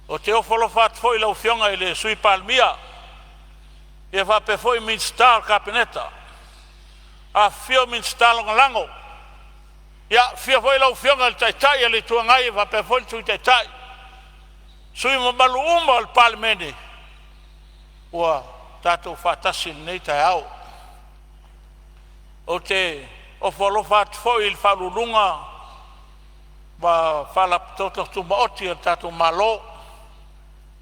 Ou te ofo alofa atu foi i lau Afioga i le Sui Palemia faapea foi Minisita o le Kapeneta, afifio Minisita Lagolago. Ia, afio foi lau Afioga i le Taitai o le Itu Agai faapea foi le Sui Taitai, sui usufono mamalu uma o le Palemene ua tatou faatasi i lenei taeao. Ou te ofo alofa atu foi i Ofisa Sili o Pulega ma Faalapotopotoga Tumaoti a le tatou Malo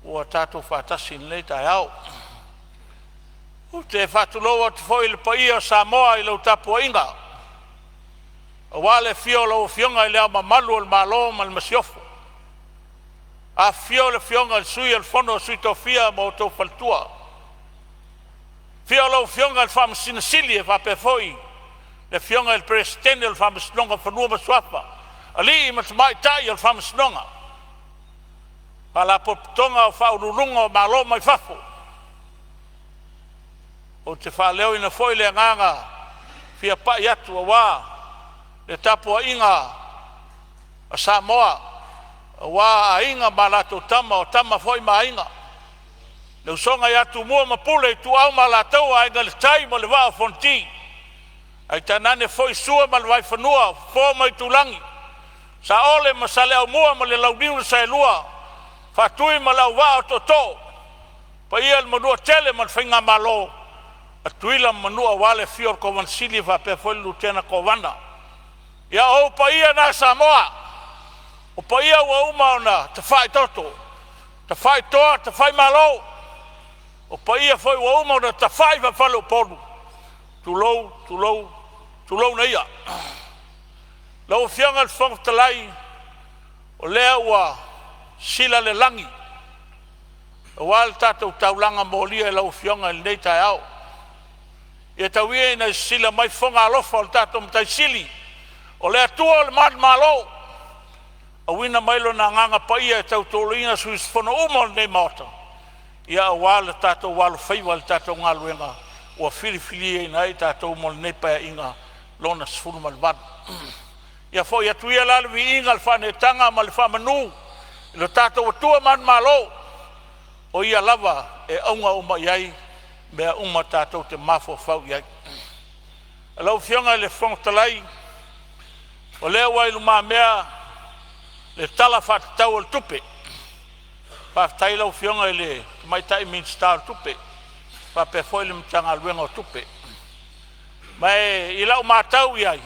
ua tatou faatasi i lenei taeao. Ou te faatulou atu foi i le paia o Samoa i lau tapuaiga, aua le afio o lau Afioga i Le Ao Mamalu o le Malo ma le Masiofo, afifio le Afioga i le Sui o le Fono a Sui Tofia ma outou faletua, afio lau Afioga i le Faamasino Sili e faapea foi le Afioga i le Peresetene o le Faamasinoga o Fanua ma Suafa, alii ma tamaitai o le Faamasinoga, Faalapotopotoga o Faauluuluga o Malo mai fafo. Ou te faaleoina foi le agaga fia pai atu aua le tapuaiga a Samoa aua Aiga ma latou Tama, o Tama foi ma Aiga, le usoga ia Tumua ma Pule, Ituau ma Alataua, Aiga i le Tai ma le Vaa o Fonoti, ae tainane foi Sua ma le Vaifanua, Fofo ma Aitulagi, Saole ma Saleaaumua ma le Launiu na Saelua, Faatui ma le Auvaa o Tootoo, paia i le Manuatele ma le Faigamalo a Tutuila ma Manua, aua le afio o le Kovana Sili faapea foi le Lutena Kovana. Ia, o ou paia na Samoa, o paia ua uma ona tafaitoto, tafaitoa, tafaimalo, o paia foi ua uma ona tafai faafaleupolu, tulou, tulou, tulouna ia. Lau Afioga i le Fofoga Fetalai, o lea ua sila le lagi aua le tatou taulaga molia i lau Afioga i lenei taeao. Ia tau ia ina e sisila mai fofoga alofa o le tatou Matai Sili, o le Atua o le manumalo, auina mai Lona Agaga Paia e tautoaluaina sui usufono uma o lenei Maota aua le tatou alofaiva i le tatou galuega ua filifiliina ai tatou mo lenei Paeaiga Lona XVIII. Ia foi atu ia la le viiga, le faaneetaga ma le faamanu i lo tatou Atua manumalo, o Ia lava e auga uma i ai mea uma tatou te mafaufau i ai. Lau Afioga i le Fofoga Fetalai, o lea ua i lumamea le Tala Faatatau o le Tupe. Faafetai i lau Afioga i le Tamaitai Minisita o Tupe faapea foi le Matagaluega o Tupe. Ma e i lau matau i ai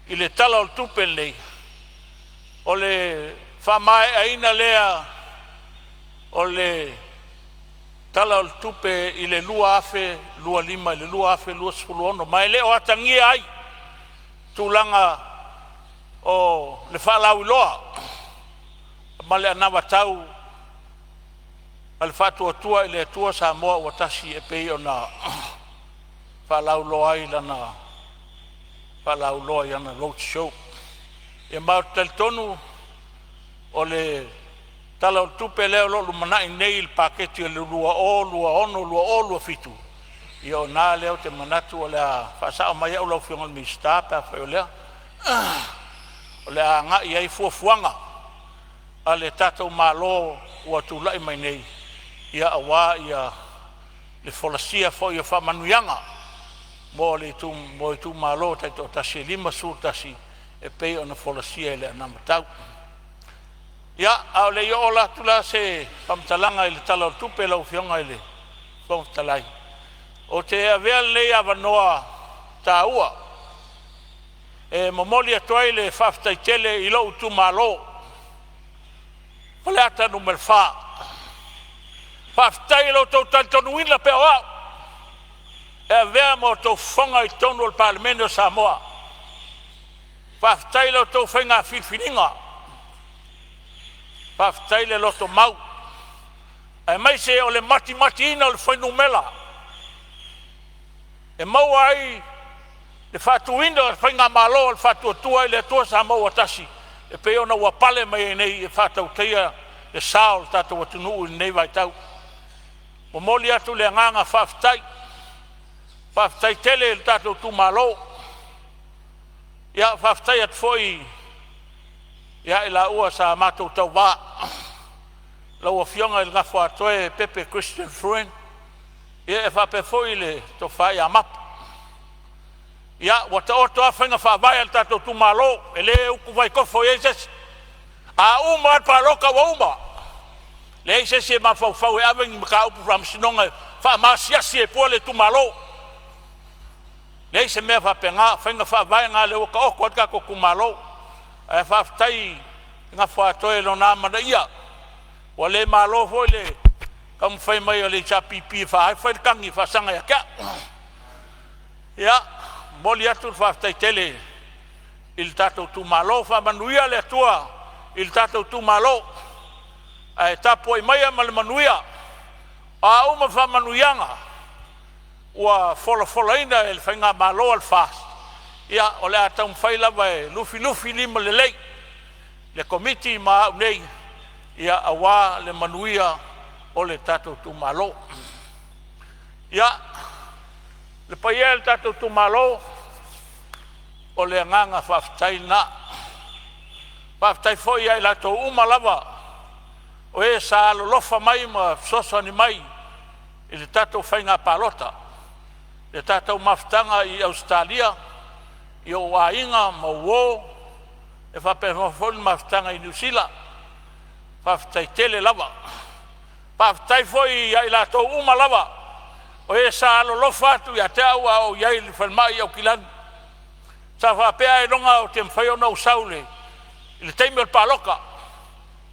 i le Tala o le Tupe lenei, o le faamaeaina lea o le Tala o le Tupe i le 2025 i le 2026, ma e le o atagia ai tulaga o le faalauiloa ma le anavatau a le Faatuatua i le Atua Samoa ua Tasi e pei ona faalauiloa ai lana faalauiloa i ana road show. Ia ma ou te talitonu o le Tala o le Tupe lea o lo o lumanai nei i le Paketi o le 2026/2027, ia o i ina lea ou te manatu o le a faasao mai au lau Afioga i le Minisita pe afai o lea, o le a agai i ai fuafuaga a le tatou Malo ua tulai mai nei, ia aua le folasia foi o faamanuiaga mo itumalo taitoatasi e 51 e pei ona folasia i le anavatau. Ia, a o le i oo atu la se faamatalaga i le Tala o le Tupe lau Afioga i le Fofoga Fetalai, ou te avea lenei avanoa taua e momoli atu ai le faafetai tele i lou itumalo Faleata Nu.4. Faafetai i lo outou talitonuina pea o au e avea ma outou fofoga i totonu o le Palemene o Samoa. Faafetai i la outou faiga filifiliga, faafetai le lotomau aemaise o le matimatiina o le fuainumera e maua ai le faatuina o le faigamalo a le Faatuatua i le Atua Samoa ua Tasi e pei ona ua pale mai ai nei e faatautaia le sa o le tatou atunuu i lenei vaitau. Momoli atu le agaga faafetai, faafetai tele i le tatou itumalo. Ia faafetai atu foi ia i laua sa matou tauva, lau Afioga i le Gofoatoe Pepe Christian Fruen ia e faapea foi le Tofa ia Mapu. Ia, ua taoto a faiga faavae a le tatou itumalo, e le utuvai tofo i ai se isi. A uma lava le palota ua uma, leai se isi e mafaufau e ave ni mataupu i le faamasinoga e faamaasiasi ai fua le itumalo. Leai se mea faapena, o faiga faavae na o lea ua taoto ai le tatou itumalo. Ae faafetai i le Gofoatoe i lona amanaia, ua le malo foi le taumafai mai o le HRPP e fai le tagi e faasaga ia te au. Ia, momoli atu le faafetai tele i le tatou itumalo. Faamanuia le Atua i le tatou itumalo, ae tapuai maia ma le manuia. O a uma faamanuiaga ua folafolaina e le faigamalo a le FAST, ia o le a taumafai lava e lufilufilima lelei le Komiti ma au nei aua le manuia o le tatou itumalo. Ia, le paia e o le tatou itumalo, o le agaga faafetai lena. Faafetai foi ia i latou uma lava o e sa alolofa mai ma fesoasoani mai i le tatou faiga palota, le tatou mafutaga i Ausetalia i ou aiga ma uo, e faapena foi le mafutaga i Niu Sila. Faafetai tele lava. Faafetai foi ia i latou uma lava o e sa alolofa atu ia te au a o ou i ai i le falemai i Aukilani. Sa faapea ailoga ou te mafai ona ou sau i le taimi o le palota,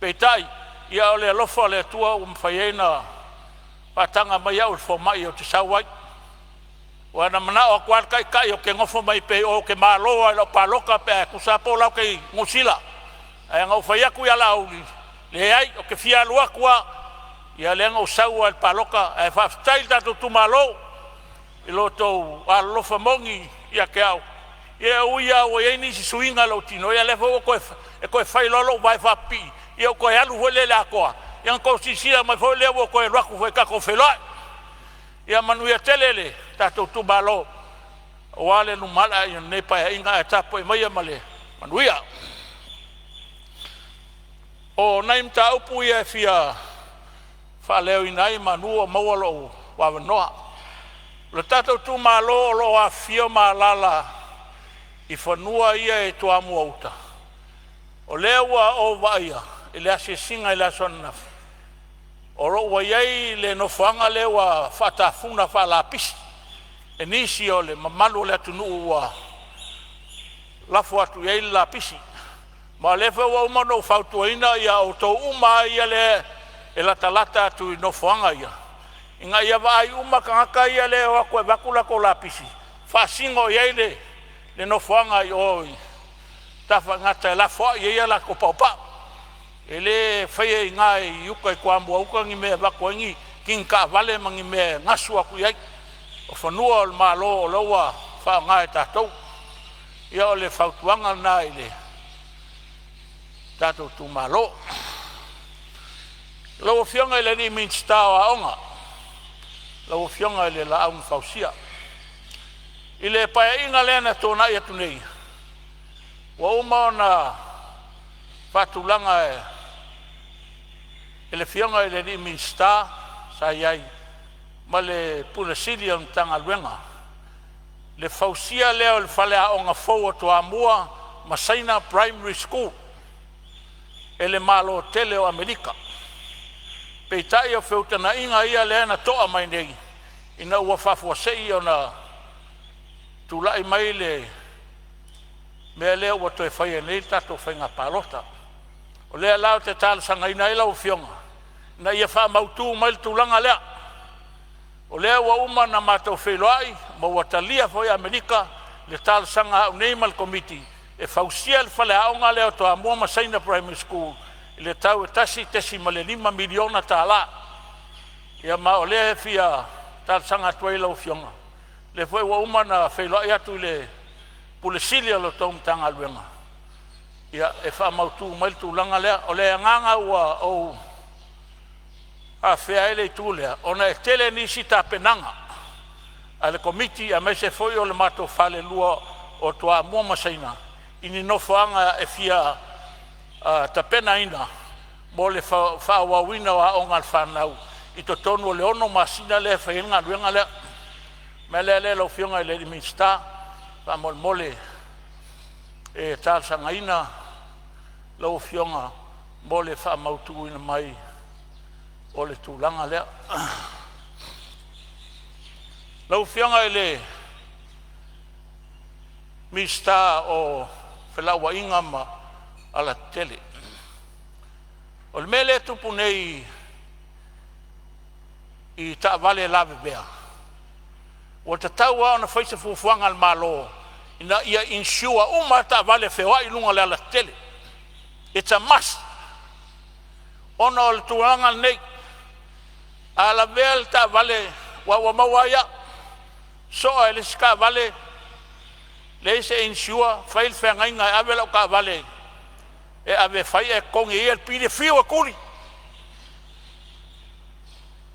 peitai ia o le alofa o le Atua ua mafai ai ona faataga mai au e le fomai ou te sau ai. Aua na manao atu lava le taitai ou te nofo mai pea i o ou te malo lava i lau palota pe a tusa lava po o la ou te i Niu Sila. Ae na ou fai atu ia Laauli, leai ou te fia alu atu lava. Ia lea na ou sau lava i le palota. Ae faafetai i le tatou itumalo i lo outou alolofa moni ia te au. Ia e ui lava ua i ai nisi suiga i lou tino, ia o lea foi ua toe e toe fai loa lou vae faapipii, ia ou toe alu foi lea i le atoa, ia ona outou silasila mai foi lea ua ou toe alu atu foi tatou feiloai. Ia manuia tele le tatou itumalo aua le lumanai o lenei Paeaiga, ae tapuai maia ma le manuia. O nai mataupu ia e fia faaleoina ai manuo maua lou avanoa. O le tatou itumalo o lo o afifio ma alaala i fanua ia e Toamua-uta, o lea ua ou vaaia i le asiasiga i le aso ananafi, o lo o ua i ai le nofoaga lea ua faatafuna faalapisi e nisi o le mamalu o le atunuu ua lafo atu i ai le lapisi. Ma o lea foi ua uma ona ou fautuaina outou uma lava ia lea e latalata atu i nofoaga ia, ina ia vaai uma tagata ia e o atu e avatu latou lapisi, faasino i ai le nofoaga i o i Tafaigata e lafoai ai a latou paopao. E le faia i ina i uta i Toamua-uta ni mea e avatu ai ni kini taavale ma ni mea e gasu atu i ai. O fanua o le Malo o la ua faaaoga e tatou. Ia o le fautuaga lena i le tatou itumalo. Lau Afioga i le Minisita o Aoga, lau Afioga i le Laau na Fausia, i le Paeaiga lea na tuanai atu nei, ua uma ona faatulaga e le Afioga i le Minisita sa i ai ma le Pule Sili o le Matagaluega le fausia lea o le faleaoga fou o Toamua ma Saina Primary School e le Malo tele o Amerika. Peitai o feutagaiga ia lea na to'a mai nei ina ua faafuasei ona tulai mai le mea lea ua toe fai ai nei le tatou faiga palota. O lea la ou te talosagaina ai lau Afioga ina ia faamautu mai le tulaga lea. O lea ua uma ona matou feiloai ma ua talia foi e Amerika le talosaga a au nei ma le Komiti e fausia le faleaoga lea o Toamua ma Saina Primary School i le tau e $1.5 miliona. Ia ma o lea e fia talosaga atu ai i lau Afioga, o lea foi ua uma ona feiloai atu i le Pule Sili o la outou Matagaluega e faamautu mai le tulaga lea. O le agaga ua ou afea ai le itu lea, ona e tele nisi tapenaga a le Komiti aemaise foi o le matou falelua o Toamua ma Saina i ni nofoaga e fia tapenaina mo le faaauauina o aoga a le fanau i totonu o le 6 masina lea e fai ai le galuega lea. O le mea lea lau Afioga i le Minisita, faamolemole e talosagaina lau Afioga mo le faamautuina mai o le tulaga lea. Lau Afioga i le Minisita o Felauaiga ma Alatetele, o le mea lea e tupu nei i taavale lavevea, ua tatau lava ona fai se fuafuaga a le Malo ina ia insure uma lava taavale feoai i luga o le alatetele. It's a must ona o le tulaga lenei. A lavea le taavale, aua ua maua ai au, soa e le isi taavale, leai se insure, fai le feagaiga e ave lau taavale e ave e fai ae totogi e ia le pili e fiu e tuli.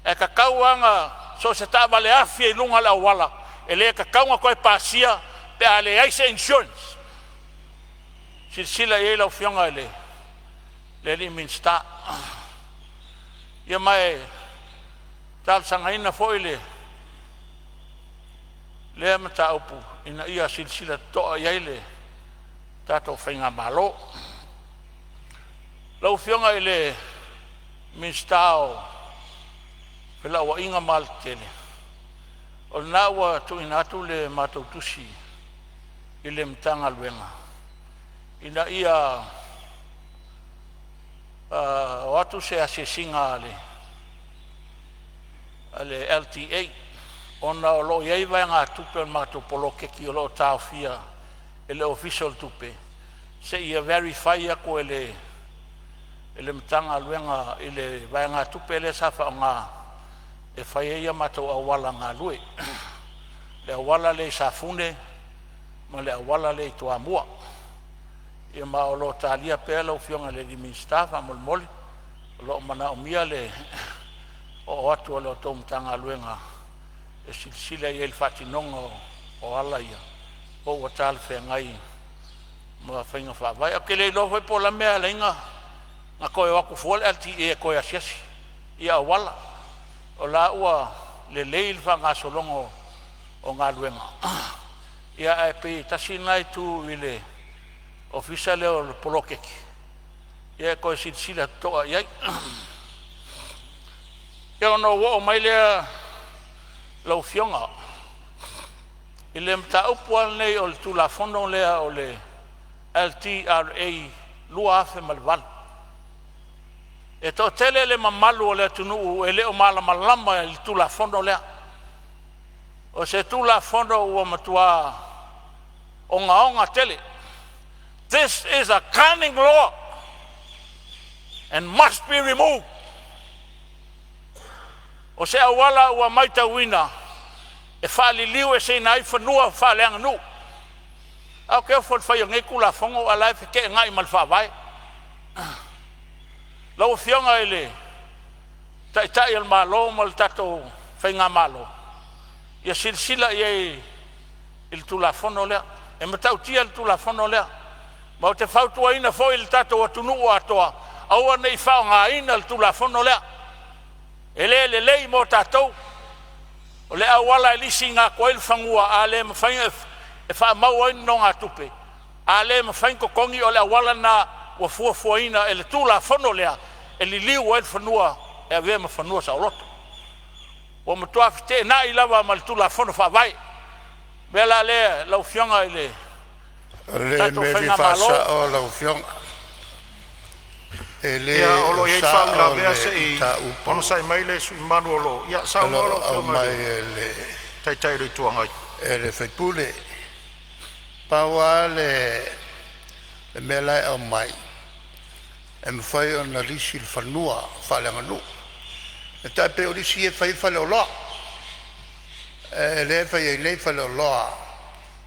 Ae tatau lava ona so o se taavale afi i luga o le auala, e le tatau ona toe pasia pe a leai se insurance. Silasila i ai lau Afioga i le Minisita. Ia ma e talosagaina foi lea mataupu ina ia silasila totoa i ai le tatou faigamalo. Lau Afioga i le Minisita o Felauaiga ma Alatetele, o lena ua tuuina atu le matou tusi i le Matagaluega ina ia o atu se asiasiga a le LTA, ona o lo o i ai vaegatupe o le matou poloketi o lo o taofia e le Ofisa o le Tupe seia verify atu e le Matagaluega i le vaegatupe lea sa faaaoga e fai ai a matou auala galue, le auala lea i Safune ma le auala lea i Toamua. Ia ma o lo o talia pea lau Afioga i le Minisita faamolemole. O lo o manaomia le oo atu o la outou Matagaluega. e silasila i ai i le faatinoga o auala ia po ua talafeagai ma faiga faavae. Ae ou te le iloa foi po o le a le mea e ala ai ona toe o atu fua le LTA e toe asiasi i auala, o la ua lelei le faagasologa o galuega, ae pei e tasi lena itu i le ofisa lea o le poloketi e toe silasila totoa i ai. Ia, ona ou oo mai lea lau Afioga i le mataupu lava lenei o le Tulafono lea o le LTRA 2008. E toatele le mamalu o le atunuu e le o malamalama i le Tulafono lea. O se Tulafono ua matua ogaoga tele. This is a cunning law and must be removed. O se auala ua matauina e faaliliueseina ai fanua faaleaganuu. Ae ou te ofo i le fai o nei Tulafono ae o la e feteenai ma le Faavae. Lau Afioga i le Taitai o le Malo ma le tatou faigamalo, ia silasila i ai i le Tulafono lea. E matautia le Tulafono lea, ma ou te fautuaina foi le tatou atunuu atoa, aua ne i faaaogaina le Tulafono lea, e le lelei mo tatou. O le auala e lisiina atu ai le fanua a le mafai ona e faamau ai nonogatupe, a le mafai ona totogi, o le auala lena ua fuafuaina e le Tulafono lea e liliu ai le fanua e avea ma fanua saoloto. Ua matua feteenai lava ma le Tulafono Faavae. O le mea la lea lau Afioga i le O le tatou mea e fia faigamalo, faasao lau Afioga, e le Ia, o lo o o i ai le sao faauilavea, le se i mataupu onosai mai le sui usufono mamalu o lo o… Ia o lo saunoa o lau Afioga i aumai le Taitai o le Itu Agai. e le sui usufono. Pau lava le mea la e aumai, e mafai ona lisi le fanua faaleaganuu. E tai pei o lisi ia e fai ai faleoloa. O lea e fai ai nei faleoloa,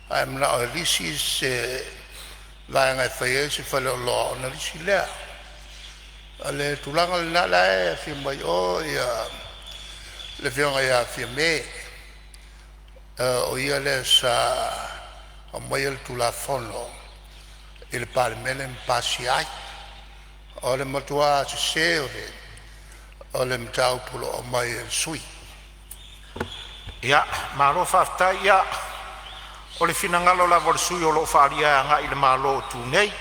a e manao e lisi se vaega e fai ai se faleoloa ona lisi lea. O le tulaga lena, o la e afio mai o le afioga ia Fiame, o ia lea sa aumaia le Tulafono i le Palemene ma pasia ai. O le matua sese o le mataupu o lo o aumai e le sui usufono. Ia, malo faafetai. Ia, o le finagalo lava o le sui usufono o lo o faaalia agai i le Malo o tu nei.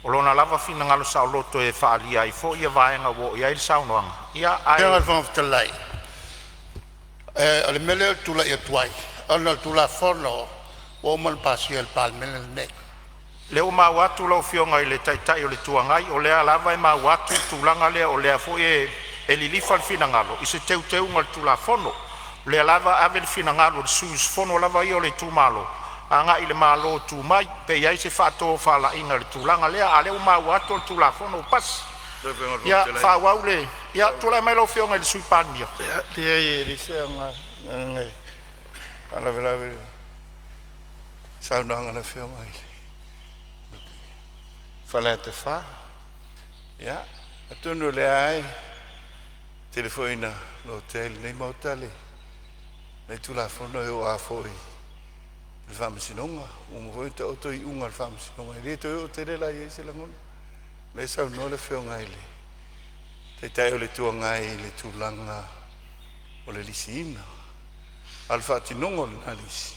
O lona lava finagalo saoloto e faaalia ai foi vaega ua oo i ai le saunoaga, Lau Afioga i ae le Fofoga Fetalai, o le mea lea ou te tulai atu ai, ona o le Tulafono ua uma ona pasia e le Palemene lenei. O lea ua maua atu lau Afioga i le Taitai o le Itu Agai, o lea lava e maua atu le tulaga lea, o lea foi e lilifa le finagalo i se teuteuga o le Tulafono. O lea lava e ave le finagalo o le sui usufono lava ia o le itumalo agai i le Malo e tu mai pe i ai se faatofalaiga i le tulaga lea, a o lea ua maua atu o le Tulafono ua pasi. Ia faaauau le… Ia, tulai mai lau Afioga i le Sui Palemia. Leai e leai se aoga, leaga e faalavelave i le saunoaga a le Afioga ia Faleata 4. Ia, atonu o lea lava e tele foi ina lotea i lenei Maota lenei Tulafono, e oo lava foi i le Faamasinoga, ua uma foi ona taoto iuga a le Faamasinoga, e le toe oo tele la i ai se lagona. O lea e saunoa le Afioga i le Taitai o le Itu Agai i le tulaga o le lisiina, a o le faatinoga o lena lisi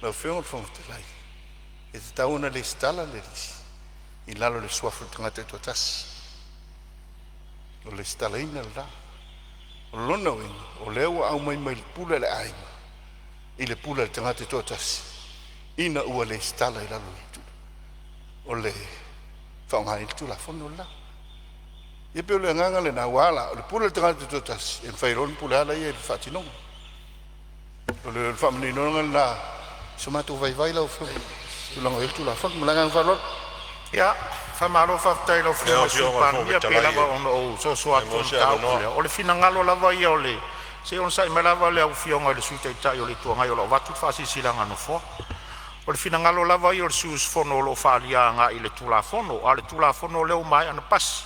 lau Afioga i le Fofoga Fetalai, e tatau ona resitala le lisi i lalo o le suafa o le tagata e toatasi. O le resitalaina lena. O lona uiga o lea ua aumai mai le pule a le aiga i le pule a le tagata e toatasi ina ua resitala i lalo o le faaaoga ai le Tulafono le la. Ia pei o le agaga lena, ua ala la o le pule a le tagata e toatasi e mafai loa ona pule lava ia i le faatinoga. O le faamaninoga lena o so matou vaivai lau Afioga i le tulaga o i ai le Tulafono. Ma le agaga faaaloalo. Ia, faamalo faafetai i lau Lau Afioga i le Sui Afioga i le Fofoga Palemia. E pei Fetalai lava ona ou pe soso atu maua i le se mataupu avanoa. lea, o le finagalo lava ia o le… Se i onosai mai lava le Afioga i le Sui Taitai o le Itu Agai o lo o avatu le faasilasilaga a le Nofoa. O le finagalo lava ia o le sui usufono o lo o faaalia agai le Tulafono, a o le Tulafono lea ua maea ona pasi.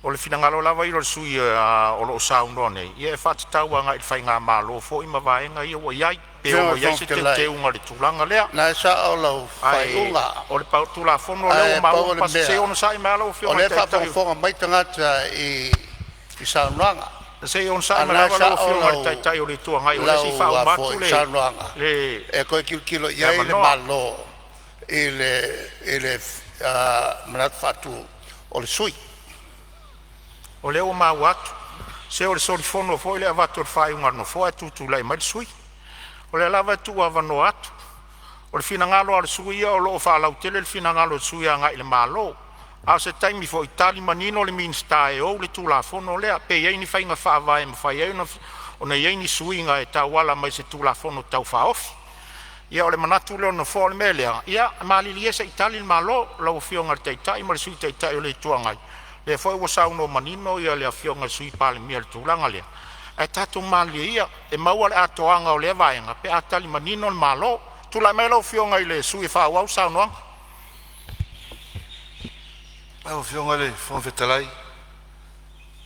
O le finagalo lava ia o le sui usufono o lo o saunoa nei, ia e faatatau agai i le faigamalo foi ma vaega ia ua i ai, pe Afioga ono i le i ai Fofoga se Fetalai, teuteuga i le tulaga lea. na e sao lau Ae faaiuga, o le Tulafono lea ae ua maua pau o ua le pasi, se i mea onosai mai lava lau o Afioga i lea le e Taitai. faafogafoga mai tagata i saunoaga. Se i A onosai o mai lena e lava lau sao Afioga i le lau Taitai o le Itu Agai, o lea se i lau a faauma atu foi saunoaga le e toe tilotilo i ai le avanoa. Malo i le manatu faatu o le sui usufono. O lea ua maua atu, se o le solifono foi le avatu o le faaiuga a le Nofoa ae tutulai mai le sui usufono. O lea lava e tuuavanoa atu. O le finagalo lava o le sui usufono ia o lo o faalautele le finagalo o le sui usufono agai i le Malo, a o se taimi foi tali manino le Minisita e ou le Tulafono lea, pe i ai ni faiga faavae e mafai ai ona i ai ni suiga e tauala mai i se Tulafono Tau Faaofi. Ia o le manatu lea o le Nofoa. O le mea lea, ia malilie se i tali le Malo, lau Afioga i le Taitai ma le Sui Taitai o le Itu Agai, lea foi ua saunoa manino le Afioga i le Sui Palemia i le tulaga lea, ae tatou malilie ia e maua le atoaga o lea vaega pe a tali manino le Malo. Tulai mai lau Afioga i le sui usufono e faaauau le saunoaga. Lau Afioga i le Fofoga Fetalai, ou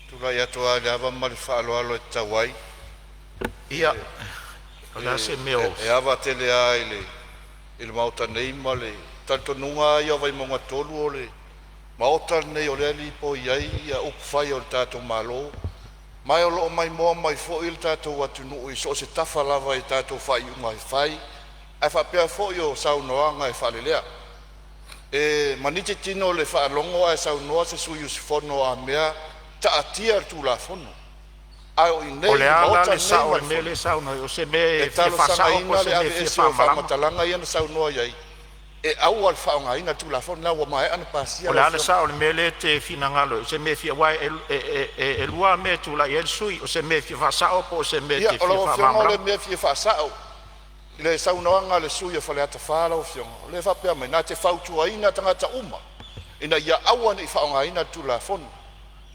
te tulai atu lava i le ava ma le faaaloalo e tatau ai. Ia, o le a se mea o… E ava tele lava i le Maota nei ma le talitonuga lava ia o Vaimauga 3, o le Maota lenei o lea e lipoi ai upufai o le tatou Malo, ma o lo o maimoa mai foi le tatou atunuu i so o se tafa lava i tatou faaiuga fai, ae faapea foi o saunoaga e faalelea. E maniti tino i le faalogo ae saunoa se sui usufono a mea taatia le Tulafono, a o i inei O i le le a la Maota le lenei sao o ma le le mea Fono, lea e saunoa ai? O se mea e e fia faasao po o talosagaina se le mea e fia aveese o faamalamalama? faamatalaga ia na saunoa i ai e aua le faaaogaina le Tulafono lena ua maea ona pasia O le lau a le Afioga. sao o le mea lea e te finagalo ai? O se mea e fia… aua e lua lava mea e tulai ai le sui usufono, o se mea e fia faasao po o se mea e Ia, te o fia lau Afioga o le faamalamalama. mea e fia faasao i le saunoaga a le sui usufono o Faleata 4 lau Afioga, o lea e faapea mai na te fautuaina tagata uma ina ia aua ne i faaaogaina le Tulafono.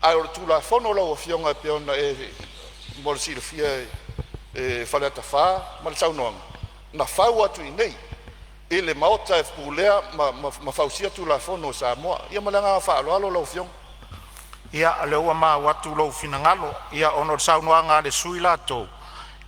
Ae o le Tulafono lau Afioga e pei ona e mo le silafia e Faleata 4 ma le saunoaga, na fau atu i inei i le Maota e pulea ma fausia Tulafono a Samoa. Ia ma le agaga faaaloalo lau Afioga. Ia, o lea ua maua atu lou finagalo. Ia, ona o le saunoaga a le sui usufono latou,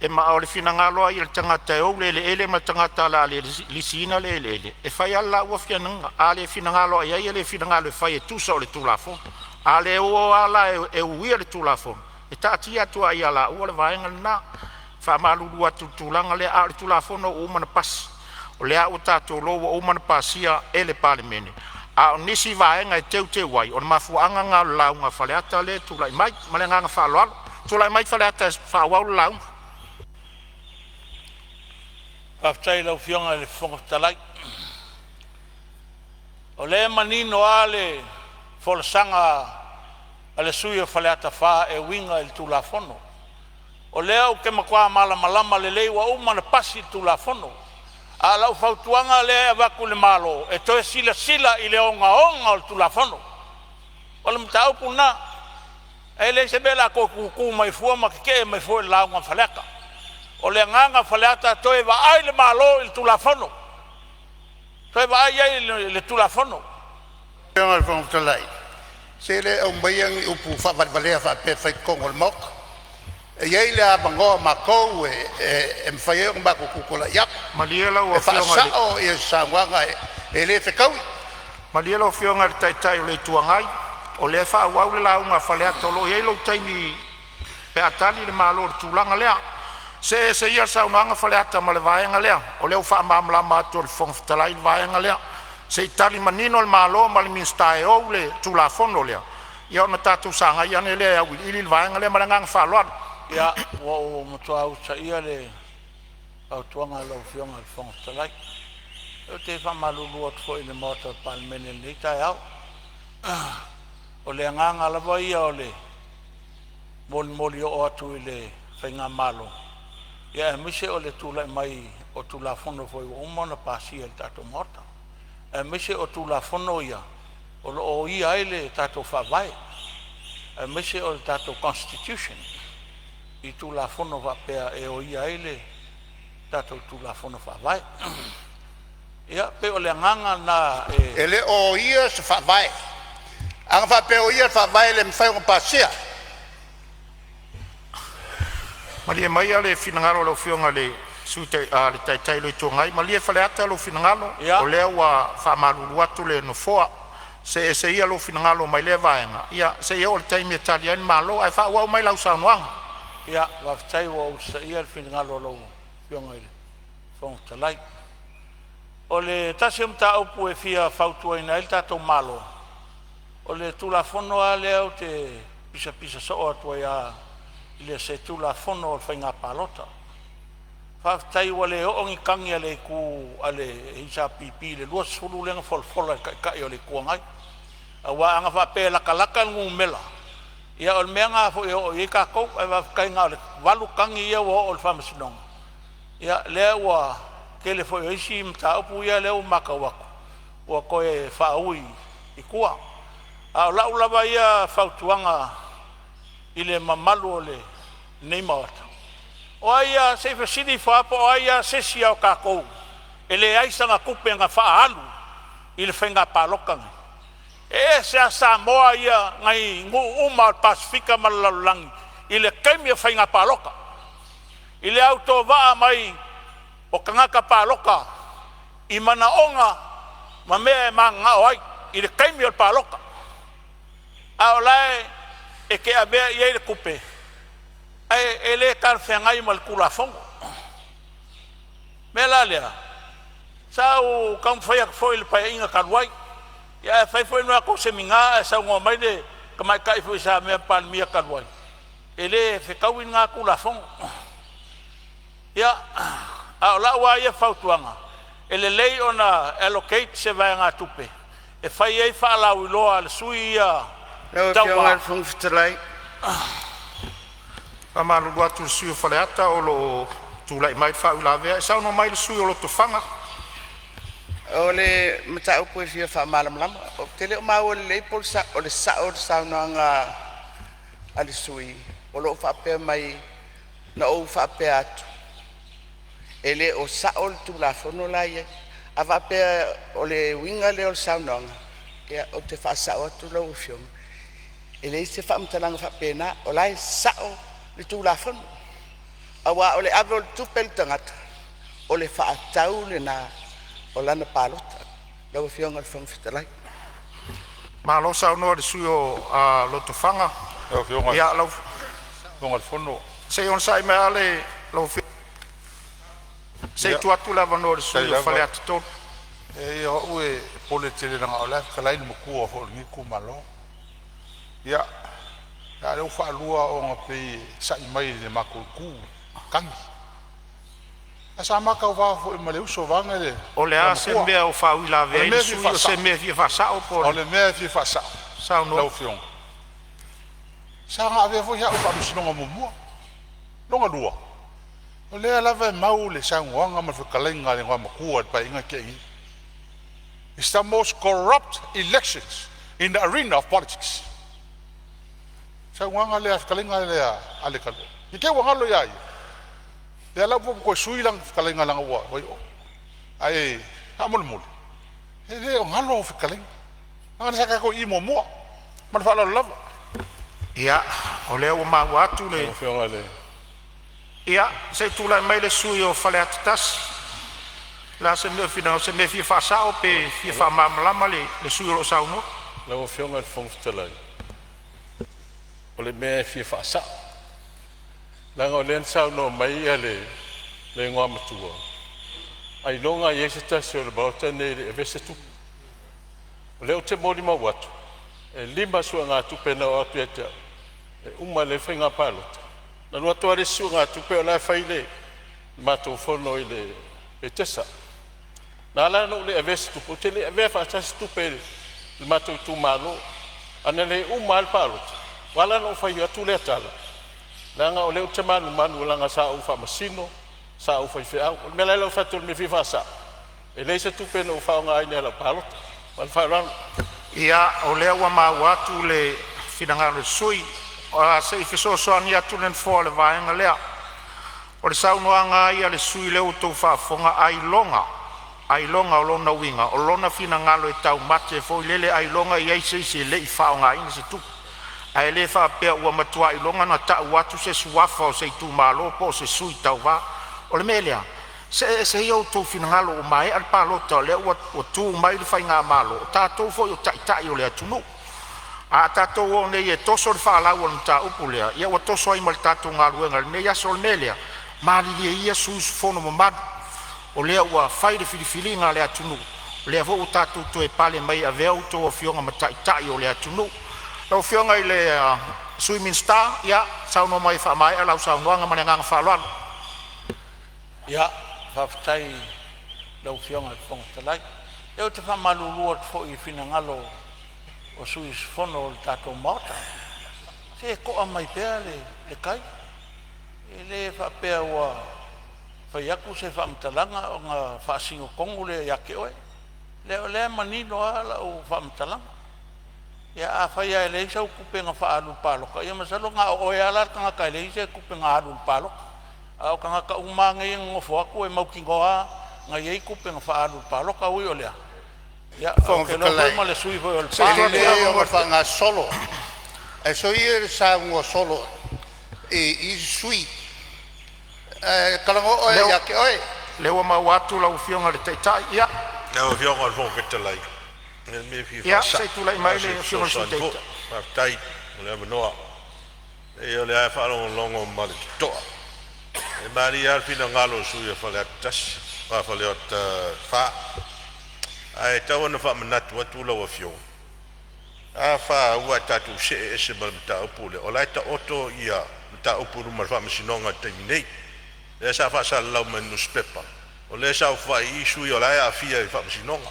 ma o le finagalo lava ia o le tagata e ou le eleele ma le tagata o le a le lisiina le eleele, e fai lava le laua finagalo. A le finagalo lava i ai ia le finagalo e fai e tusa o le Tulafono. A le o lava la e uia le Tulafono, e taatia atu lava ia laua le vaega lena. E faamalulu atu i le tulaga lea, a o le Tulafono ua uma ona pasi. O lea ua tatou iloa ua uma ona pasia e le Palemene, a o nisi vaega e teuteu ai, o le mafuaaga lena o le lauga a Faleata lea e tulai mai. Ma le agaga faaaloalo. Tulai mai Faleata e faaauau le lauga. Faafetai i lau Afioga i le Fofoga Fetalai. O lea e manino lava le folasaga a le sui usufono o Faleata 4 e uiga i le Tulafono. O lea ou te matua malamalama lelei ua uma ona pasi le Tulafono. A o lau fautuaga lea e avatu i le Malo, e toe silasila i le ogaoga o le Tulafono. O le mataupu lena. E leai se mea o le a toe tutu mai ai fua ma tetee mai fua i le lauga a Faleata. O le agaga o Faleata, toe vaai le Malo i le Tulafono, toe vaai i ai i le Tulafono. Lau Afioga i le Fofoga Fetalai, se le aumaia ni upu faavalevalea faapea e fai i totonu o le Maota. E i ai le avanoa o matou e mafai ai ona matou tutulai atu Malie lau e Afioga i le, faasao saunoaga e le fetaui. Malie lau Afioga i le Taitai o le Itu Agai, o lea e faaauau le lauga a Faleata. O lo o i ai lou taimi pe a tali le Malo i le tulaga lea. See ese ia le saunoaga Faleata ma le vaega lea, o lea ua faamalamalama atu e le Fofoga Fetalai le vaega lea. Se i tali manino le Malo ma le Minisita e ou le Tulafono lea, ia ona tatou sagai ane lea e auiliili le vaega lea. Ma le agaga faaaloalo. Ia, ua ou matua usitaia le fautuaga a lau Afioga i le Fofoga Fetalai. Ou te faamalulu atu foi i le Maota o le Palemene i lenei taeao. O le agaga lava ia o le molimoli oo atu i le faigamalo aemaise o le tulai mai o Tulafono foi ua uma ona pasia e le tatou Maota, aemaise o Tulafono ia o lo o oia ai le tatou Faavae, aemaise o le tatou Constitution i Tulafono faapea e oia ai le tatou Tulafono Faavae. Ia, pei o le agaga lena e E le o oia se faavae, Ana faapea o ia le Faavae e le mafai ona pasia. Malie maia le finagalo o lau Afioga i le Sui Taitai o le Itu Agai, malie Faleata lou finagalo, o lea ua faamalulu atu le Nofoa, see ese ia lou finagalo mai lea vaega seia oo i le taimi e tali ai le Malo. Ae faaauau mai lau saunoaga. Ia, faafetai ua ou usitaia le finagalo o lau Afioga i le Fofoga Fetalai. O le tasi o mataupu e fia fautuaina ai le tatou Malo, o le Tulafono lava lea ou te pisapisa soo atu ai lava i se Tulafono o le Faiga Palota. Faafetai ua le oo ni tagi a le itu a le HRPP i le 20 lea na folafola e le Taitai o le Itu Agai. Aua ana faapea e latalata le numera, ia o le mea lena foi e oo i ai tatou, ae faafetai na o le 8 tagi ia ua oo i le Faamasinoga, ia lea ua tele foi o isi mataupu ia lea ua matau atu ua toe faaui i tua. A o lau lava ia fautuaga i le mamalu o lenei Maota, o ai lava, se i fesili ifo lava po o ai lava se isi o tatou e leai sana tupe na faaalu i le faiga palota nei. E ese lava Samoa ia nai nuu uma o le Pasefika ma le lalolagi i le taimi o faiga palota, i le autovaa mai o tagata palota i manaoga ma mea e mananao ai i le taimi o le palota. A o la e e te avea i ai le tupe ae e le talafeagai ma le Tulafono. O le mea la lea, sa ou taumafai atu foi i le Paeaiga talu ai, ae fai foi le matou Semina ae saunoa mai le tamaitai foi sa avea ma Palemia talu ai, e le fetaui lena Tulafono. Ia, a o lau lava ia fautuaga, e lelei ona allocate se vaegatupe e fai ai faalauiloa a le sui ia Lau Afioga i le Fofoga Fetalai, E faamalulu atu i le sui usufono mo Faleata o lo o tulai mai le faauilavea. E saunoa mai le sui usufono mo Lotofaga. O le mataupu e fia faamalamalama, ou te le o maua lelei po o le sao o le saunoaga a le sui usufono o lo o faapea mai, na ou faapea atu e le o sao le Tulafono la e i ai. A faapea o le uiga lea o le saunoaga, ia ou te faasao atu lau Afioga, e leai se faamatalaga faapena, o la e sao le Tulafono. Aua o le ave o le tupe i le tagata, o le faatau lena o lana palota. Lau Afioga i le Fofoga Fetalai. Malo saunoa i le sui usufono mo Lotofaga. Lau Afioga i Ia, le Fofoga o le Fono. Se i onosai mai lava se i tuu atu le avanoa i le sui Faafetai usufono mo lava. Faleata 3. E o au e popole tele leaga o la e fetalai le matua foi o lenei itumalo. Ia, a o lea ua faalua ona pei e sa'i mai i le matou itu tagi. Ae sa ma tauva foi ma le uso vaeane le O le a se Igoamatua. mea o O faauilavea le ai le mea e fia sui usufono, o se faasa'o, mea e fia faasa'o po o o le le mea e fia faasa'o saunoa. lau Afioga, sa na avea foi au i le faamasinoga muamua. Lona lua, o lea lava e mau le saunoaga ma le fetalaiga a le Igoamatua i le Paeaiga na tea nei. It's the most corrupt elections in the arena of politics. Saunoaga lea fetalaiga lea a ne i te i ua galo ia ia, lea la ua toe sui lana fetalaiga leaga ua Ae faamolemole, e le o galo au fetalaiga, leaga sa tatou i i muamua. Ma le faaaloalo lava. Ia, o lea ua maua atu Lau le Afioga i le Ia, se i tulai mai le sui usufono mo Faleata 1. O le a se mea o e finagalo ai, o se mea e fia faasao pe fia faamalamalama le sui usufono o lo o saunoa? Lau Afioga i le Fofoga Fetalai, o le mea e fia faasao, leaga o lea na saunoa mai le Igoamatua, ailoga e i ai se tasi o le Maota lenei e le i avea se tupe. O lea ou te molimau atu, e 5 suegatupe na oo atu ia te au e uma lelei le faiga palota. Na alu atu lava le isi suegatupe o la e fai le matou fono i le Petesa. Na ala ona ou le avea se tupe, ou te le i avea faatasi se tupe i le matou itumalo. Ana le uma lava le palota, ua ala la ona ou fai atu lea tala, leaga o lea ou te manumanu leaga sa ou faamasino, sa ou faifeau. O le mea la lea ua ou fai atu o le mea e fia faasao, e leai se tupe na ou faaaogaina i lau palota. Ma le faaaloalo. Ia, o lea ua maua atu le finagalo o le sui usufono. Se i fesoasoani atu le Nofoa i le vaega lea. O le saunoaga lava ia a le sui usufono lea ua outou faafofoga, ailoga Ailoga o lona uiga o lona finagalo e taumate foi lele ailoga e i ai se isi e le i faaaogaina se tupe. Ae le faapea ua matua iloga ona tau atu se suafa o se itumalo po o se sui tauva. O le mea lea, see ese ia outou finagalo ua maea le palota o lea ua tu mai le faigamalo, o tatou foi o taitai o le atunuu. A tatou o nei e toso le faalau o le mataupu lea, ia ua toso ai ma le tatou galuega i lenei aso. O le mea lea, malilie ia sui usufono mamalu, o lea ua fai le filifiliga a le atunuu, o lea foi ua tatou toe pale mai e avea outou afioga ma taitai o le atunuu. Lau Afioga i le Sui Minisita, saunoa mai e faamaea lau saunoaga. Ma le agaga faaaloalo. Ia, faafetai i lau Afioga i le Fofoga Fetalai. Ia ou te faamalulu atu foi i finagalo o sui usufono o le tatou Maota, se to'a mai pea le tai. E le faapea ua fai atu se faamatalaga ona faasino tonu lea ia te oe. Leai o lea e manino lava lau faamatalaga. Ia afai lava e leai sau tupe na faaalu i le palota, ia masalo na o oe lava la le tagata e leai se tupe na alu i le palota. A o tagata uma lava nei e nonofo atu e mautinoa lava na i ai tupe na faaalu i le palota. Ui o lea, ia ou Fofoga te iloa foi Fetalai, ma le sui usufono foi o e Lepa. lelei ona faagasolo, ae soia le saunoa solo i isi sui usufono. Ae talanoa oe ia te oe. Lea ua maua atu lau Afioga i le Taitai. Ia, Lau Afioga i le Fofoga Fetalai, o le mea e fia ia se faasa'o, i tulai na o mai se le Afioga i le Sui fesoasoani foi. Taitai. Faafetai mo le avanoa. E leai o lea lava e faalogologo ma le totoa, e malie lava le finagalo o le sui usufono o Faleata 1, Faleata 4. Ae tatau ona faamanatu atu lau Afioga, a fa ua tatou see ese ma le mataupu lea, o la e taoto ia mataupu i luma o le Faamasinoga i le taimi nei, lea sa faasalalau mai i le nusipepa, o lea e saofafai i i sui o la e aafia i le Faamasinoga.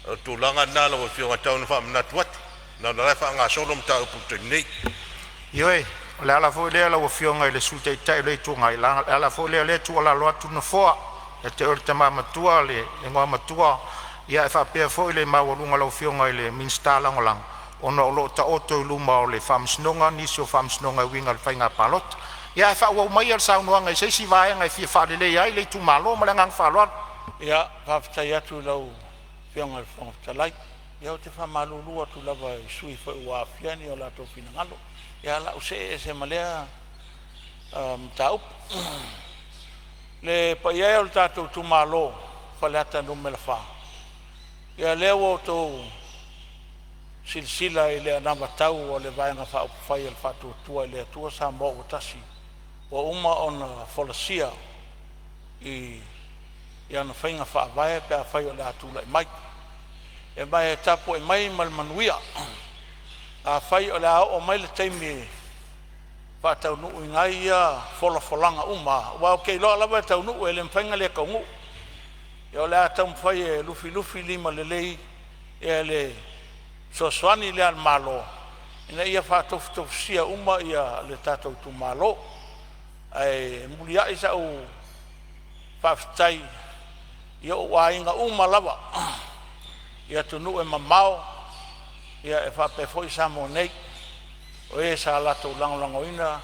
O le tulaga lena lau Afioga e tau ona faamanatu atu, leaga o la e faagasolo mataupu i le taimi nei. Ioe, o le ala foi lea lau Afioga i le Sui Taitai o le Itu Agai, o le ala foi lea o lea e tuualalo atu le Nofoa, ia te oe le tama matua le Igoamatua lia ae faapea foi le maualuga o lau Afioga i le Minisita Lagolago, ona o lo o taoto i luma o le Faamasinoga nisi o faamasinoga e uiga i le faiga palota. Ia ae faaauau maia le saunoaga i se isi vaega e fia faaleleia ai le itumalo. Ma le agaga faaaloalo. Ia, faafetai atu i lau Afioga i le Fofoga Fetalai. Ia ou te faamalulu atu lava i sui usufono foi ua aafia ni o latou finagalo. Ia, ae o le a ou see ese ma lea mataupu. Le paia e o le tatou itumalo o Faleata Nu.4, ia lea ua outou silasila i le anavatau a le Vaega Faaupufai a le Faatuatua i le Atua Samoa ua Tasi ua uma ona folasia i ana faiga faavae pe afai o le a tulai mai. E ma e tapuai mai ma le manuia. Afai o le a oo mai le taimi e faataunuuina ai ia folafolaga uma, aua ou te iloa lava e taunuu, e le mafai ona le taunuu. Ia o le a taumafai e lufilufi limalelei le fesoasoani lea a le Malo ina ia faatofutofusia uma le tatou itumalo. Ae muliai sau faafetai i ou aiga uma lava i atunuu e mamao e faapea foi Samoa nei, o e sa latou lagolagoina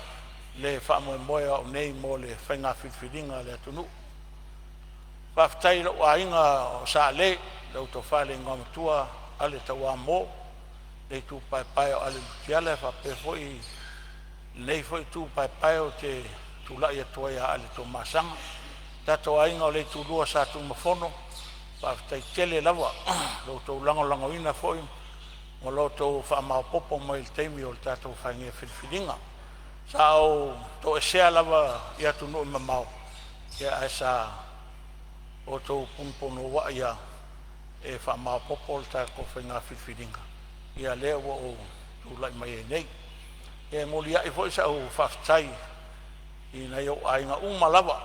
le faamoemoe o au nei mo le faiga filifiliga a le atunuu. Faafetai i lou aiga o Sa Ale, lau Tofa i le Igoamatua Ale Tauamo, le itupa paepae o Ale Mutiala faapea foi lenei foi itu paepae ou te tulai atu ai ia Ale Tuamasaga. Tatou aiga o le Itulua o Sa Tunumafono, faafetai tele lava i lo outou lagolagoina foi ma lo outou faamaopoopo mai i le taimi o le tatou faiga filifiliga. Sa ou toesea lava i atunuu e mamao ae sa outou punopunouai lava e faamaopoopo le tatou faiga filifiliga, ia lea ua ou tulai mai ai nei. E muliai foi sau faafetai i nai ou aiga uma lava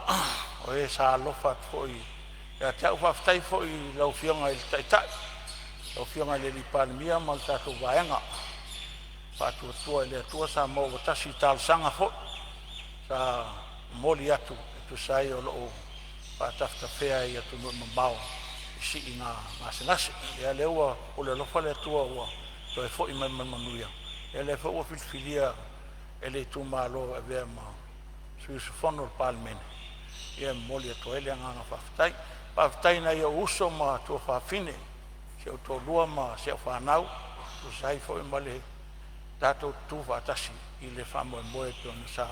o e sa alofa atu foi ia te au. Faafetai foi i lau Afioga i le Taitai, lau Afioga i le Palemia ma le tatou Vaega Faatuatua i le Atua Samoa ua Tasi i talosaga foi sa momoli atu e tusa ai o lou faatafetafea i atunuu e mamao i siiga gasegase. Ia lea ua pule alofa le Atua ua toe foi mai ma le manuia, ia lea foi ua filifilia e le itumalo e avea ma sui usufono o le Palemene, ia e momoli atu ai le agaga faafetai. Faafetai i nai ou uso ma tuafafine, si ou toalua ma si au fanau e tusa ai foi ma le tatou tutu faatasi i le faamoemoe e pei ona sa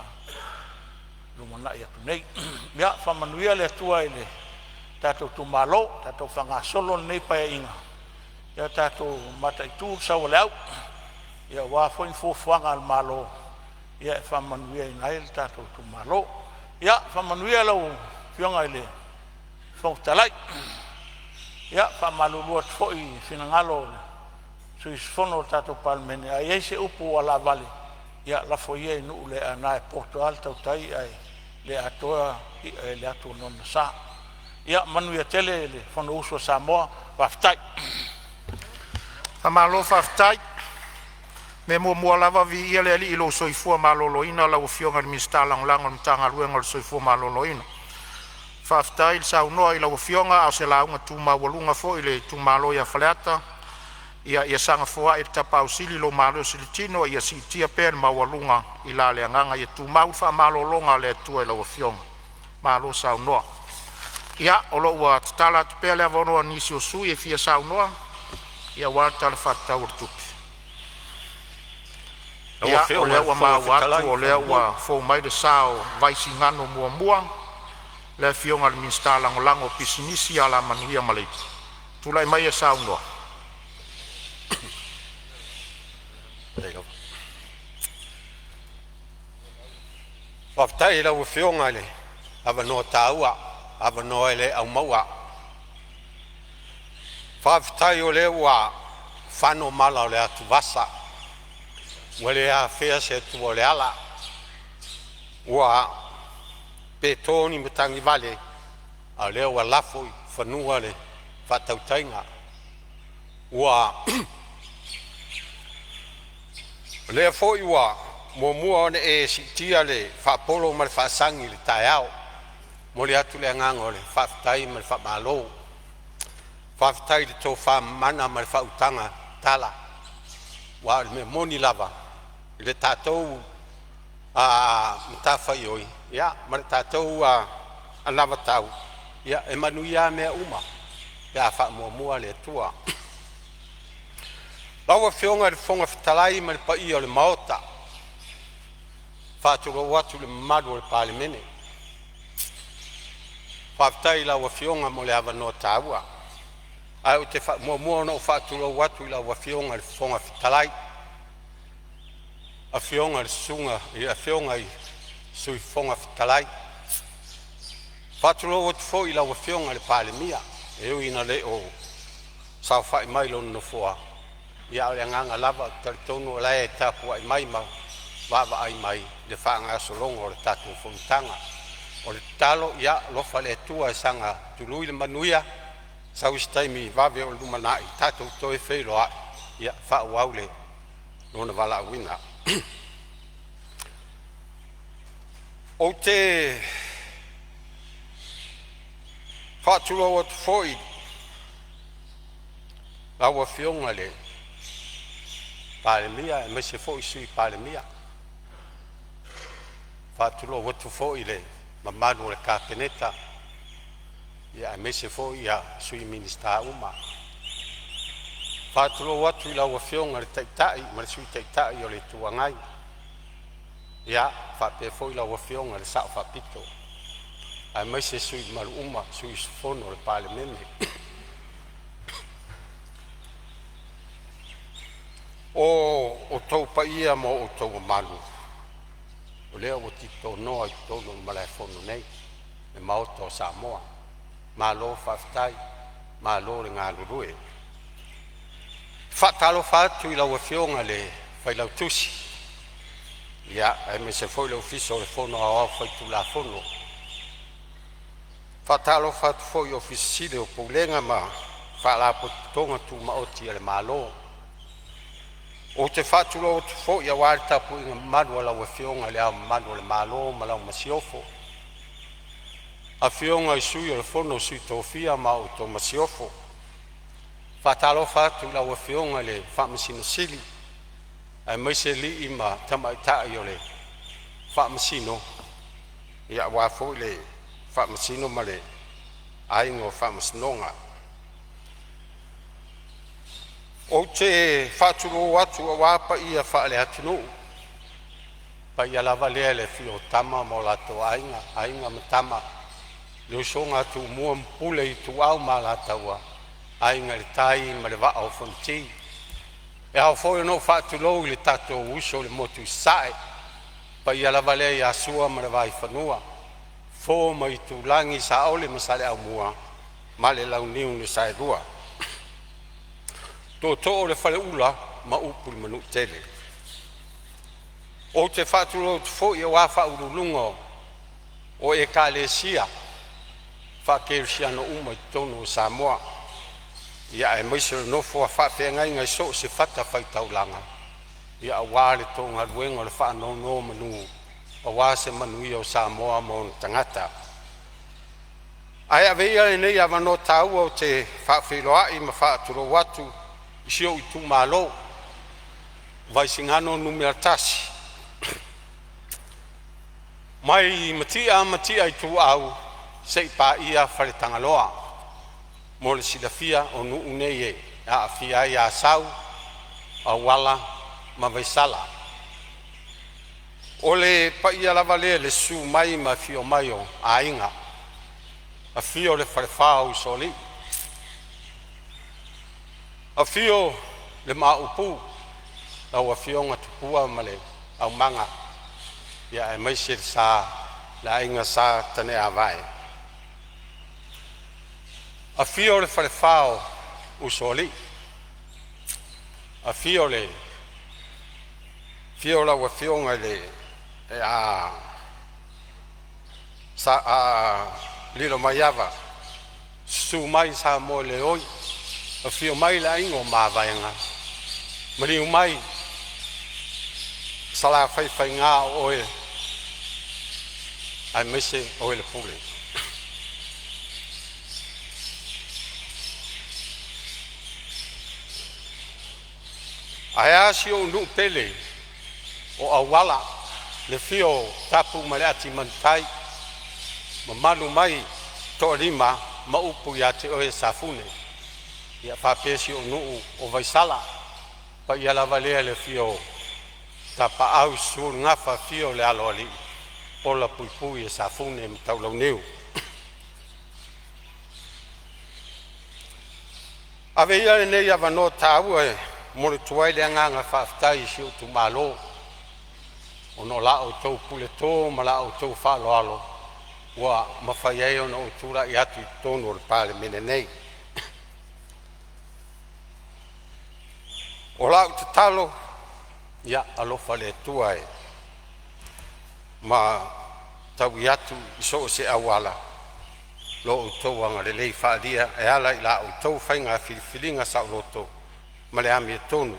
lumanai atu nei. Ia faamanuia le Atua i le tatou itumalo, tatou faagasolo lenei Paeaiga, ia tatou mataitu le sau o le au aua foi fuafuaga a le Malo e faamanuiaina ai le tatou itumalo. Ia faamanuia lau Afioga i le Fofoga Fetalai. Ia faamalulu atu foi i finagalo o sui usufono o le tatou Palemene, a i ai se upu ua laavale, ia lafo ia i nuu le aana e poto lava le tautai ae le atoa i'a i le atu a lona sa. Ia manuia tele le Fonousu a Samoa. Faafetai. Faamalo faafetai. O le mea muamua lava, viia le Alii i lou soifua maloloina lau Afioga i le Minisita Lagolago o le Matagaluega o le Soifua Maloloina. Faafetai le saunoa i lau Afioga a o se lauga tu maualuga foi i le itumalo ia Faleata. Ia saga foai e le Tapaau Sili lou malosi i le tino a ia siitia pea le maualuga i la le agaga. Ia tumau le faamalologa a le Atua i lau Afioga. Malo saunoa. Ia, o lo o ua tatala atu pea le avanoa i nisi o sui usufono e fia saunoa aua le Tala Faatatau o le Tupe. Lau Ia, o Afioga i lea le ua Fofoga maua Fetalai atu o lea faamolemole. ua fou mai le sa o Vaisigano 1, le Afioga i le Minisita Lagolago o Pisinisi, Alamanuia ma Leipa. Tulai mai e saunoa. Faafetai i lau Afioga i le avanoa taua, avanoa e le aumaua. Faafetai o lea ua fano mala o le atuvasa ua le afea e se atua o le ala, ua peto ni matagi vale, a o lea ua lafo i fanua le faatautaiga. Ua o lea foi ua muamua ona e siitia le faapolo ma le faasagi i le taeao. E momoli atu le agaga o le faafetai ma le faamalo. Faafetai i le tofa mamana ma le faautaga tatala aua o le mea moni lava i le tatou matafaioi ma le tatou anavatau, ia e manuia lava mea uma pe a faamuamua le Atua. Lau Afioga i le Fofoga Fetalai ma le paia o le Maota, e faatulou atu i le mamalu o le Palemene. Faafetai i lau Afioga mo le avanoa taua. Ae ou te muamua ona ou faatulou atu i lau Afioga i le Fofoga Fetalai, afioga i le Sui Fofoga Fetalai. E faatulou atu foi i lau Afioga i le Palemia, e ui ina le o saofai mai i lona nofoa, a o le agaga lava ou te talitonu o la e tapuai mai ma vaavaai mai i le faagasologa o le tatou fonotaga. O le tatalo, ia alofa le Atua e saga tului le manuia, sau se taimi vave o le lumanai tatou toe feiloai e faaauau lona valaauina. Ou te faatulou atu foi i lau Afioga i le Palemia aemaise foi le Sui Palemia. E faatulou atu foi i le mamalu o le Kapeneta aemaise foi sui Minisita uma. E faatulou atu i lau Afioga i le Taitai ma le Sui Taitai o le Itu Agai, faapea foi lau Afioga i le Sao Faapito, aemaise sui usufono mamalu uma o le Palemene. O outou paia ma outou mamalu o lea ua titonoa i totonu o le Malaefono nei, le Maota o Samoa. Malo faafetai, malo le galulue. E faatalofa atu i lau Afioga i le Failautusi aemaise foi le Ofisa o le Fono Aoao Faitulafono. E faatalofa atu foi i Ofisa Sili o Pulega ma Faalapotopotoga Tumaoti a le Malo. Ou te faatulou atu foi aua le tapuaiga mamalu a lau Afioga i Le Ao Mamalu o le Malo ma lau Masiofo, Afioga i Sui o le Fono a Sui Tofia ma le Masiofo. E faatalofa atu i lau Afioga i le Faamasino Sili aemaise alii ma tamaitai o le Faamasino aua foi le Faamasino ma le Aiga o Faamasinoga. Ou te faatulou atu aua paia faale-atunuu, paia lava lea i le afio o Tama ma o latou Aiga, Aiga ma Tama, le usoga a Tumua ma Pule, Ituau ma Alataua, Aiga i le Tai ma le Vaa o Fonoti. E ao foi ona ou faatulou i o tatou uso i le motu i Sasae, paia lava lea ia Sua ma le Vaifanua, Fofo ma Aitulagi, Saole ma Saleaaumua ma le Launiu na Saelua, Tootoo o le Faleula ma upu i le Manuatele. Ou te faatulou atu foi aua faauluuluga o Ekalesia Faakerisiano uma i totonu o Samoa, aemaise o le nofo a faafeagaiga i so o se fatafaitaulaga aua le galuega faanonomanu aua se manuia o Samoa ma ona tagata. Ae avea ia lenei avanoa taua ou te faafeiloai ma faatulou atu i si ou itumalo Vaisigano Nu.1. Mai Mati'a Matia Ituau seia paia Faletagaloa. Mo le silafia o nuu nei e aafia ai Asau, Auala ma Vaisala. O le paia lava lea i le susu mai ma afio mai o Aiga, afio le falefa o Usoalii, afio le Maopu, lau afioga Tupua ma le Aumaga, aemaise le sa le aiga Sa Taneavae, afio le falefa o Usoalii, afio lau afioga i le Lilomaiava, susu mai Samoeleoi, afio mai le aiga o Mavaega, maliu mai Salafaifaiga o oe aemaise oe le Pule. Ae a si ou nuu pele o Auala, le afio o Tapu ma le Atimanutai, mamalu mai Toalima ma upu ia te oe Safune. Ia faapea si ou nuu o Vaisala. Paia lava lea i le afio o Tapaau, susu le Gafa afio le Aloalii, ola puipui Safune ma Taulauniu. Ave ia lenei avanoa taua e momoli atu ai le agaga faafetai i si ou itumalo, ona o la outou puleto ma la outou faaaloalo ua mafai ai ona ou tulai atu i totonu o le Palemene nei. O lau tatalo, ia alofa le Atua ma taui atu i so o se auala lo outou agalelei faaalia e ala i la outou faiga filifiliga saoloto ma le amiotonu. E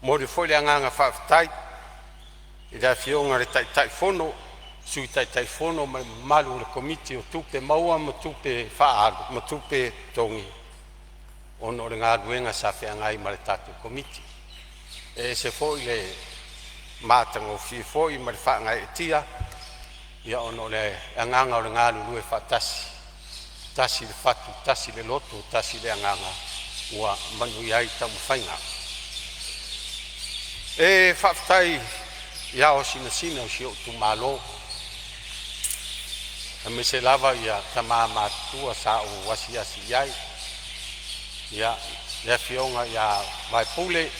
momoli foi le agaga faafetai i le Afioga i le Taitaifono, Sui Taitaifono ma le mamalu o le Komiti o Tupe Maua ma Tupe Totogi ona o le galuega sa feagai ma le tatou Komiti. E ese foi le matagofie foi ma le faagaeetia ona o le agaga o le galulue faatasi, tasi le fatu, tasi le loto, tasi le agaga ua manuia ai taumafaiga. E faafetai i ao sinasina o si ou itumalo, aemaise lava tama matutua sa ou asiasi i ai, le afioga ia Vaepule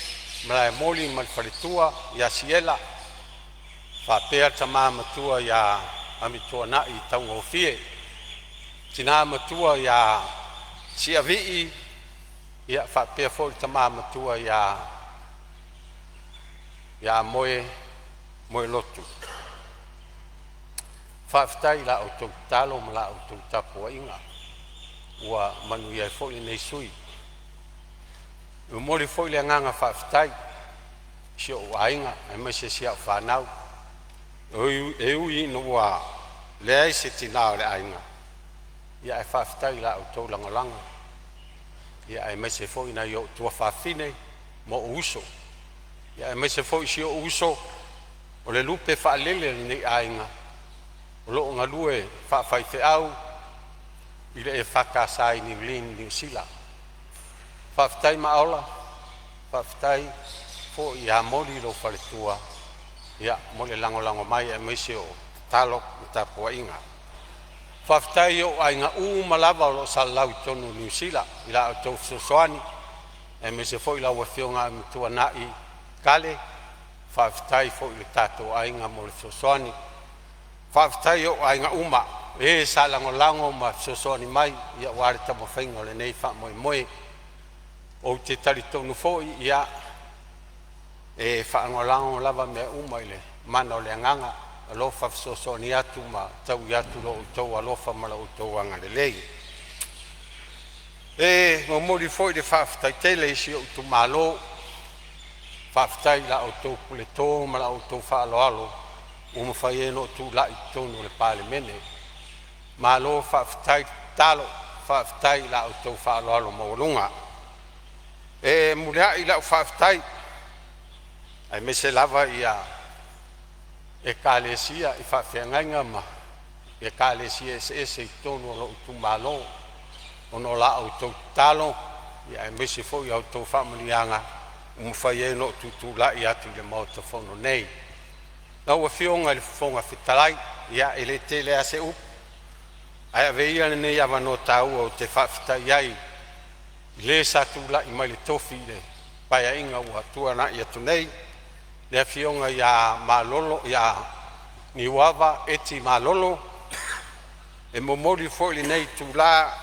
Malaemoli ma le faletua ia Siela faapea le tama matua ia Amituanai Taugofie, tina matua ia Siavii, faapea foi le tama matua ia Moelotu. Faafetai i la outou tatalo ma la outou tapuaiga ua manuia ai foi lenei sui usufono. E momoli foi le agaga faafetai i si ou aiga aemaise si au fanau, e ui ina ua leai se tina o le aiga, ae faafetai i la outou lagolago aemaise foi nai ou tuafafine ma ou uso, aemaise foi si ou uso o le lupe faalele o lenei aiga o lo o galue faafaifeau. i le EFKS i Niulini Niu Sila. Faafetai Maaola, faafetai foi ia Moli lou faletua mo le lagolago mai aemaise o tatalo ma tapuaiga. Faafetai i ou aiga uma lava o lo o salalau i totonu o Niu Sila i la outou fesoasoani aemaise foi lau afioga Amituanai Kale, faafetai foi i lo tatou aiga mo le fesoasoani. Faafetai i ou aiga uma e sa lagolago ma fesoasoani mai aua le taumafaiga o lenei faamoemoe. Ou te talitonu foi e faalagolago lava mea uma i le mana o le agaga alofa fesoasoani atu ma taui atu lo outou alofa ma lo outou agalelei. E momoli foi le faafetai tele i si ou itumalo, faafetai i la outou puleto ma la outou faaaloalo ua mafai ai ona ou tulai i totonu o le Palemene. Malo faafetai tatalo, faafetai i la outou faaaloalo maualuga. E muliai lau faafetai aemaise lava ekalesia i faafeagaiga ma ekalesia eseese i totonu o lou itumalo ona o la outou tatalo aemaise foi o a outou faamanuiaga ua mafai ai ona ou tutulai atu i le Maota Fono nei. Lau Afioga i le Fofoga Fetalai, ia e le tele lava se upu, ae avea ia lenei avanoa taua ou te faafetai ai i le sa tulai mai i le tofi i le Paeaiga ua tuanai atu nei, le Afioga ia Niuava Eti Malolo. E momoli foi lenei itula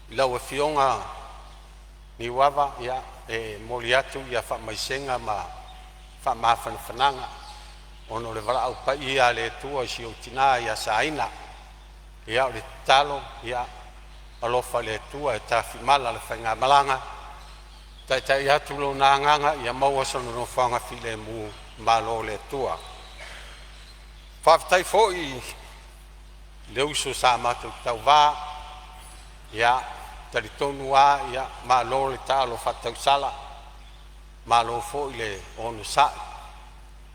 i lau Afioga Niuava, e momoli atu faamaisega ma faamafanafanaga ona o le valaau paia a le Atua i si ou tina ia Saina. Ia o le tatalo, ia alofa le Atua e tafimala le faigamalaga, taitai atu Lona agaga ia maua sona nofoaga filemu i le malo o le Atua. Faafetai foi i le uso sa matou tauva, ia e talitonu lava malo le taalo faatausala, malo foi le onosai.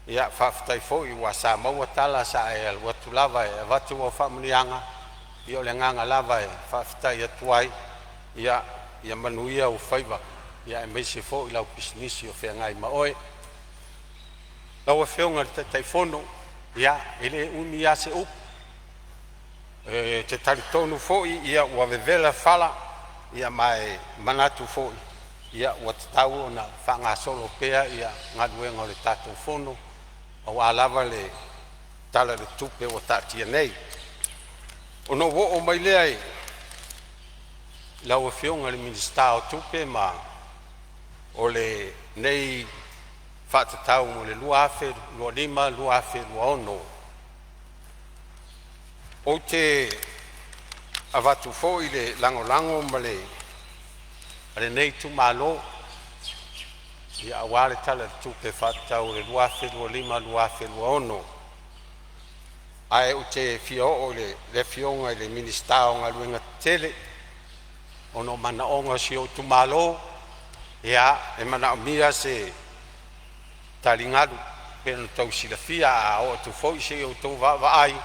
Faafetai foi aua sa maua tala sa e alu atu lava e avatu au faamanuiaga. Ia o le agaga lava e faafetai atu ai, ia manuia ou faiva aemaise foi lau pisinisi o feagai ma oe. Lau Afioga i le Taitaifono, ia e le umi lava se upu, ou te talitonu foi ua vevela fala, ma e manatu foi ua tatau ona faagasolo pea galuega o le tatou Fono aua lava le Tala o le Tupe ua taatia nei. Ona ou oo mai lea i lau Afioga i le Minisita o Tupe mo lenei faatatau mo le 2025/2026. Ou te avatu foi le lagolago a lenei itumalo aua le Tala o le Tupe Faatatau 2025/2026. Ae ou te fia oo i le Afioga i le Minisita o Galuega Tetele ona o manaoga o si ou itumalo. E manaomia se taligalu. E pei ona outou silafia, a oo atu foi se i outou vaavaai,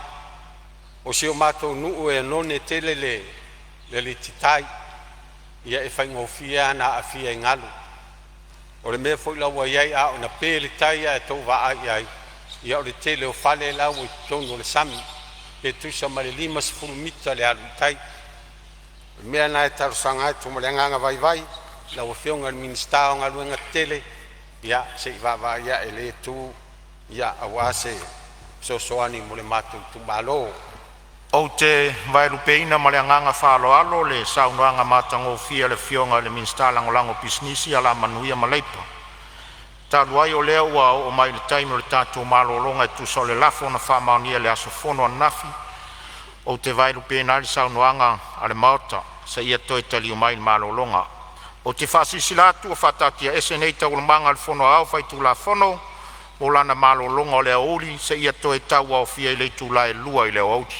o si o matou nuu e oneone tele le alititai, e faigofie lava ona aafia i galu. O le mea foi la ua i ai, a oo ina pe le tai ae outou vaai i ai, ia o le tele o fale la ua i totonu o le sami, pe tusa ma le 50 mita le alu i tai. O le mea lena e talosaga atu ma le agaga vaivai i lau Afioga i le Minisita o Galuega Tetele, ia se i vaavaai ane i lea itu aua se fesoasoani mo le matou itumalo. Ou te vaelupeina ma le agaga faaaloalo le saunoaga matagofie a le Afioga i le Minisita Lagolago o Pisinisi, Alamanuia ma Leipa. Talu ai o lea ua oo mai le taimi o le tatou malologa e tusa o le lafo na faamaonia i le aso fono ananafi, ou te vaelupeina ai le saunoaga a le Maota seia toe taliu mai i le malologa. Ou te faasilasila atu ua faataatiaese nei Taualumaga a le Fono Aoao Faitulafono mo lana malologa o le aoauli seia toe tauaofia i le itula e 2:00 i le aoauli.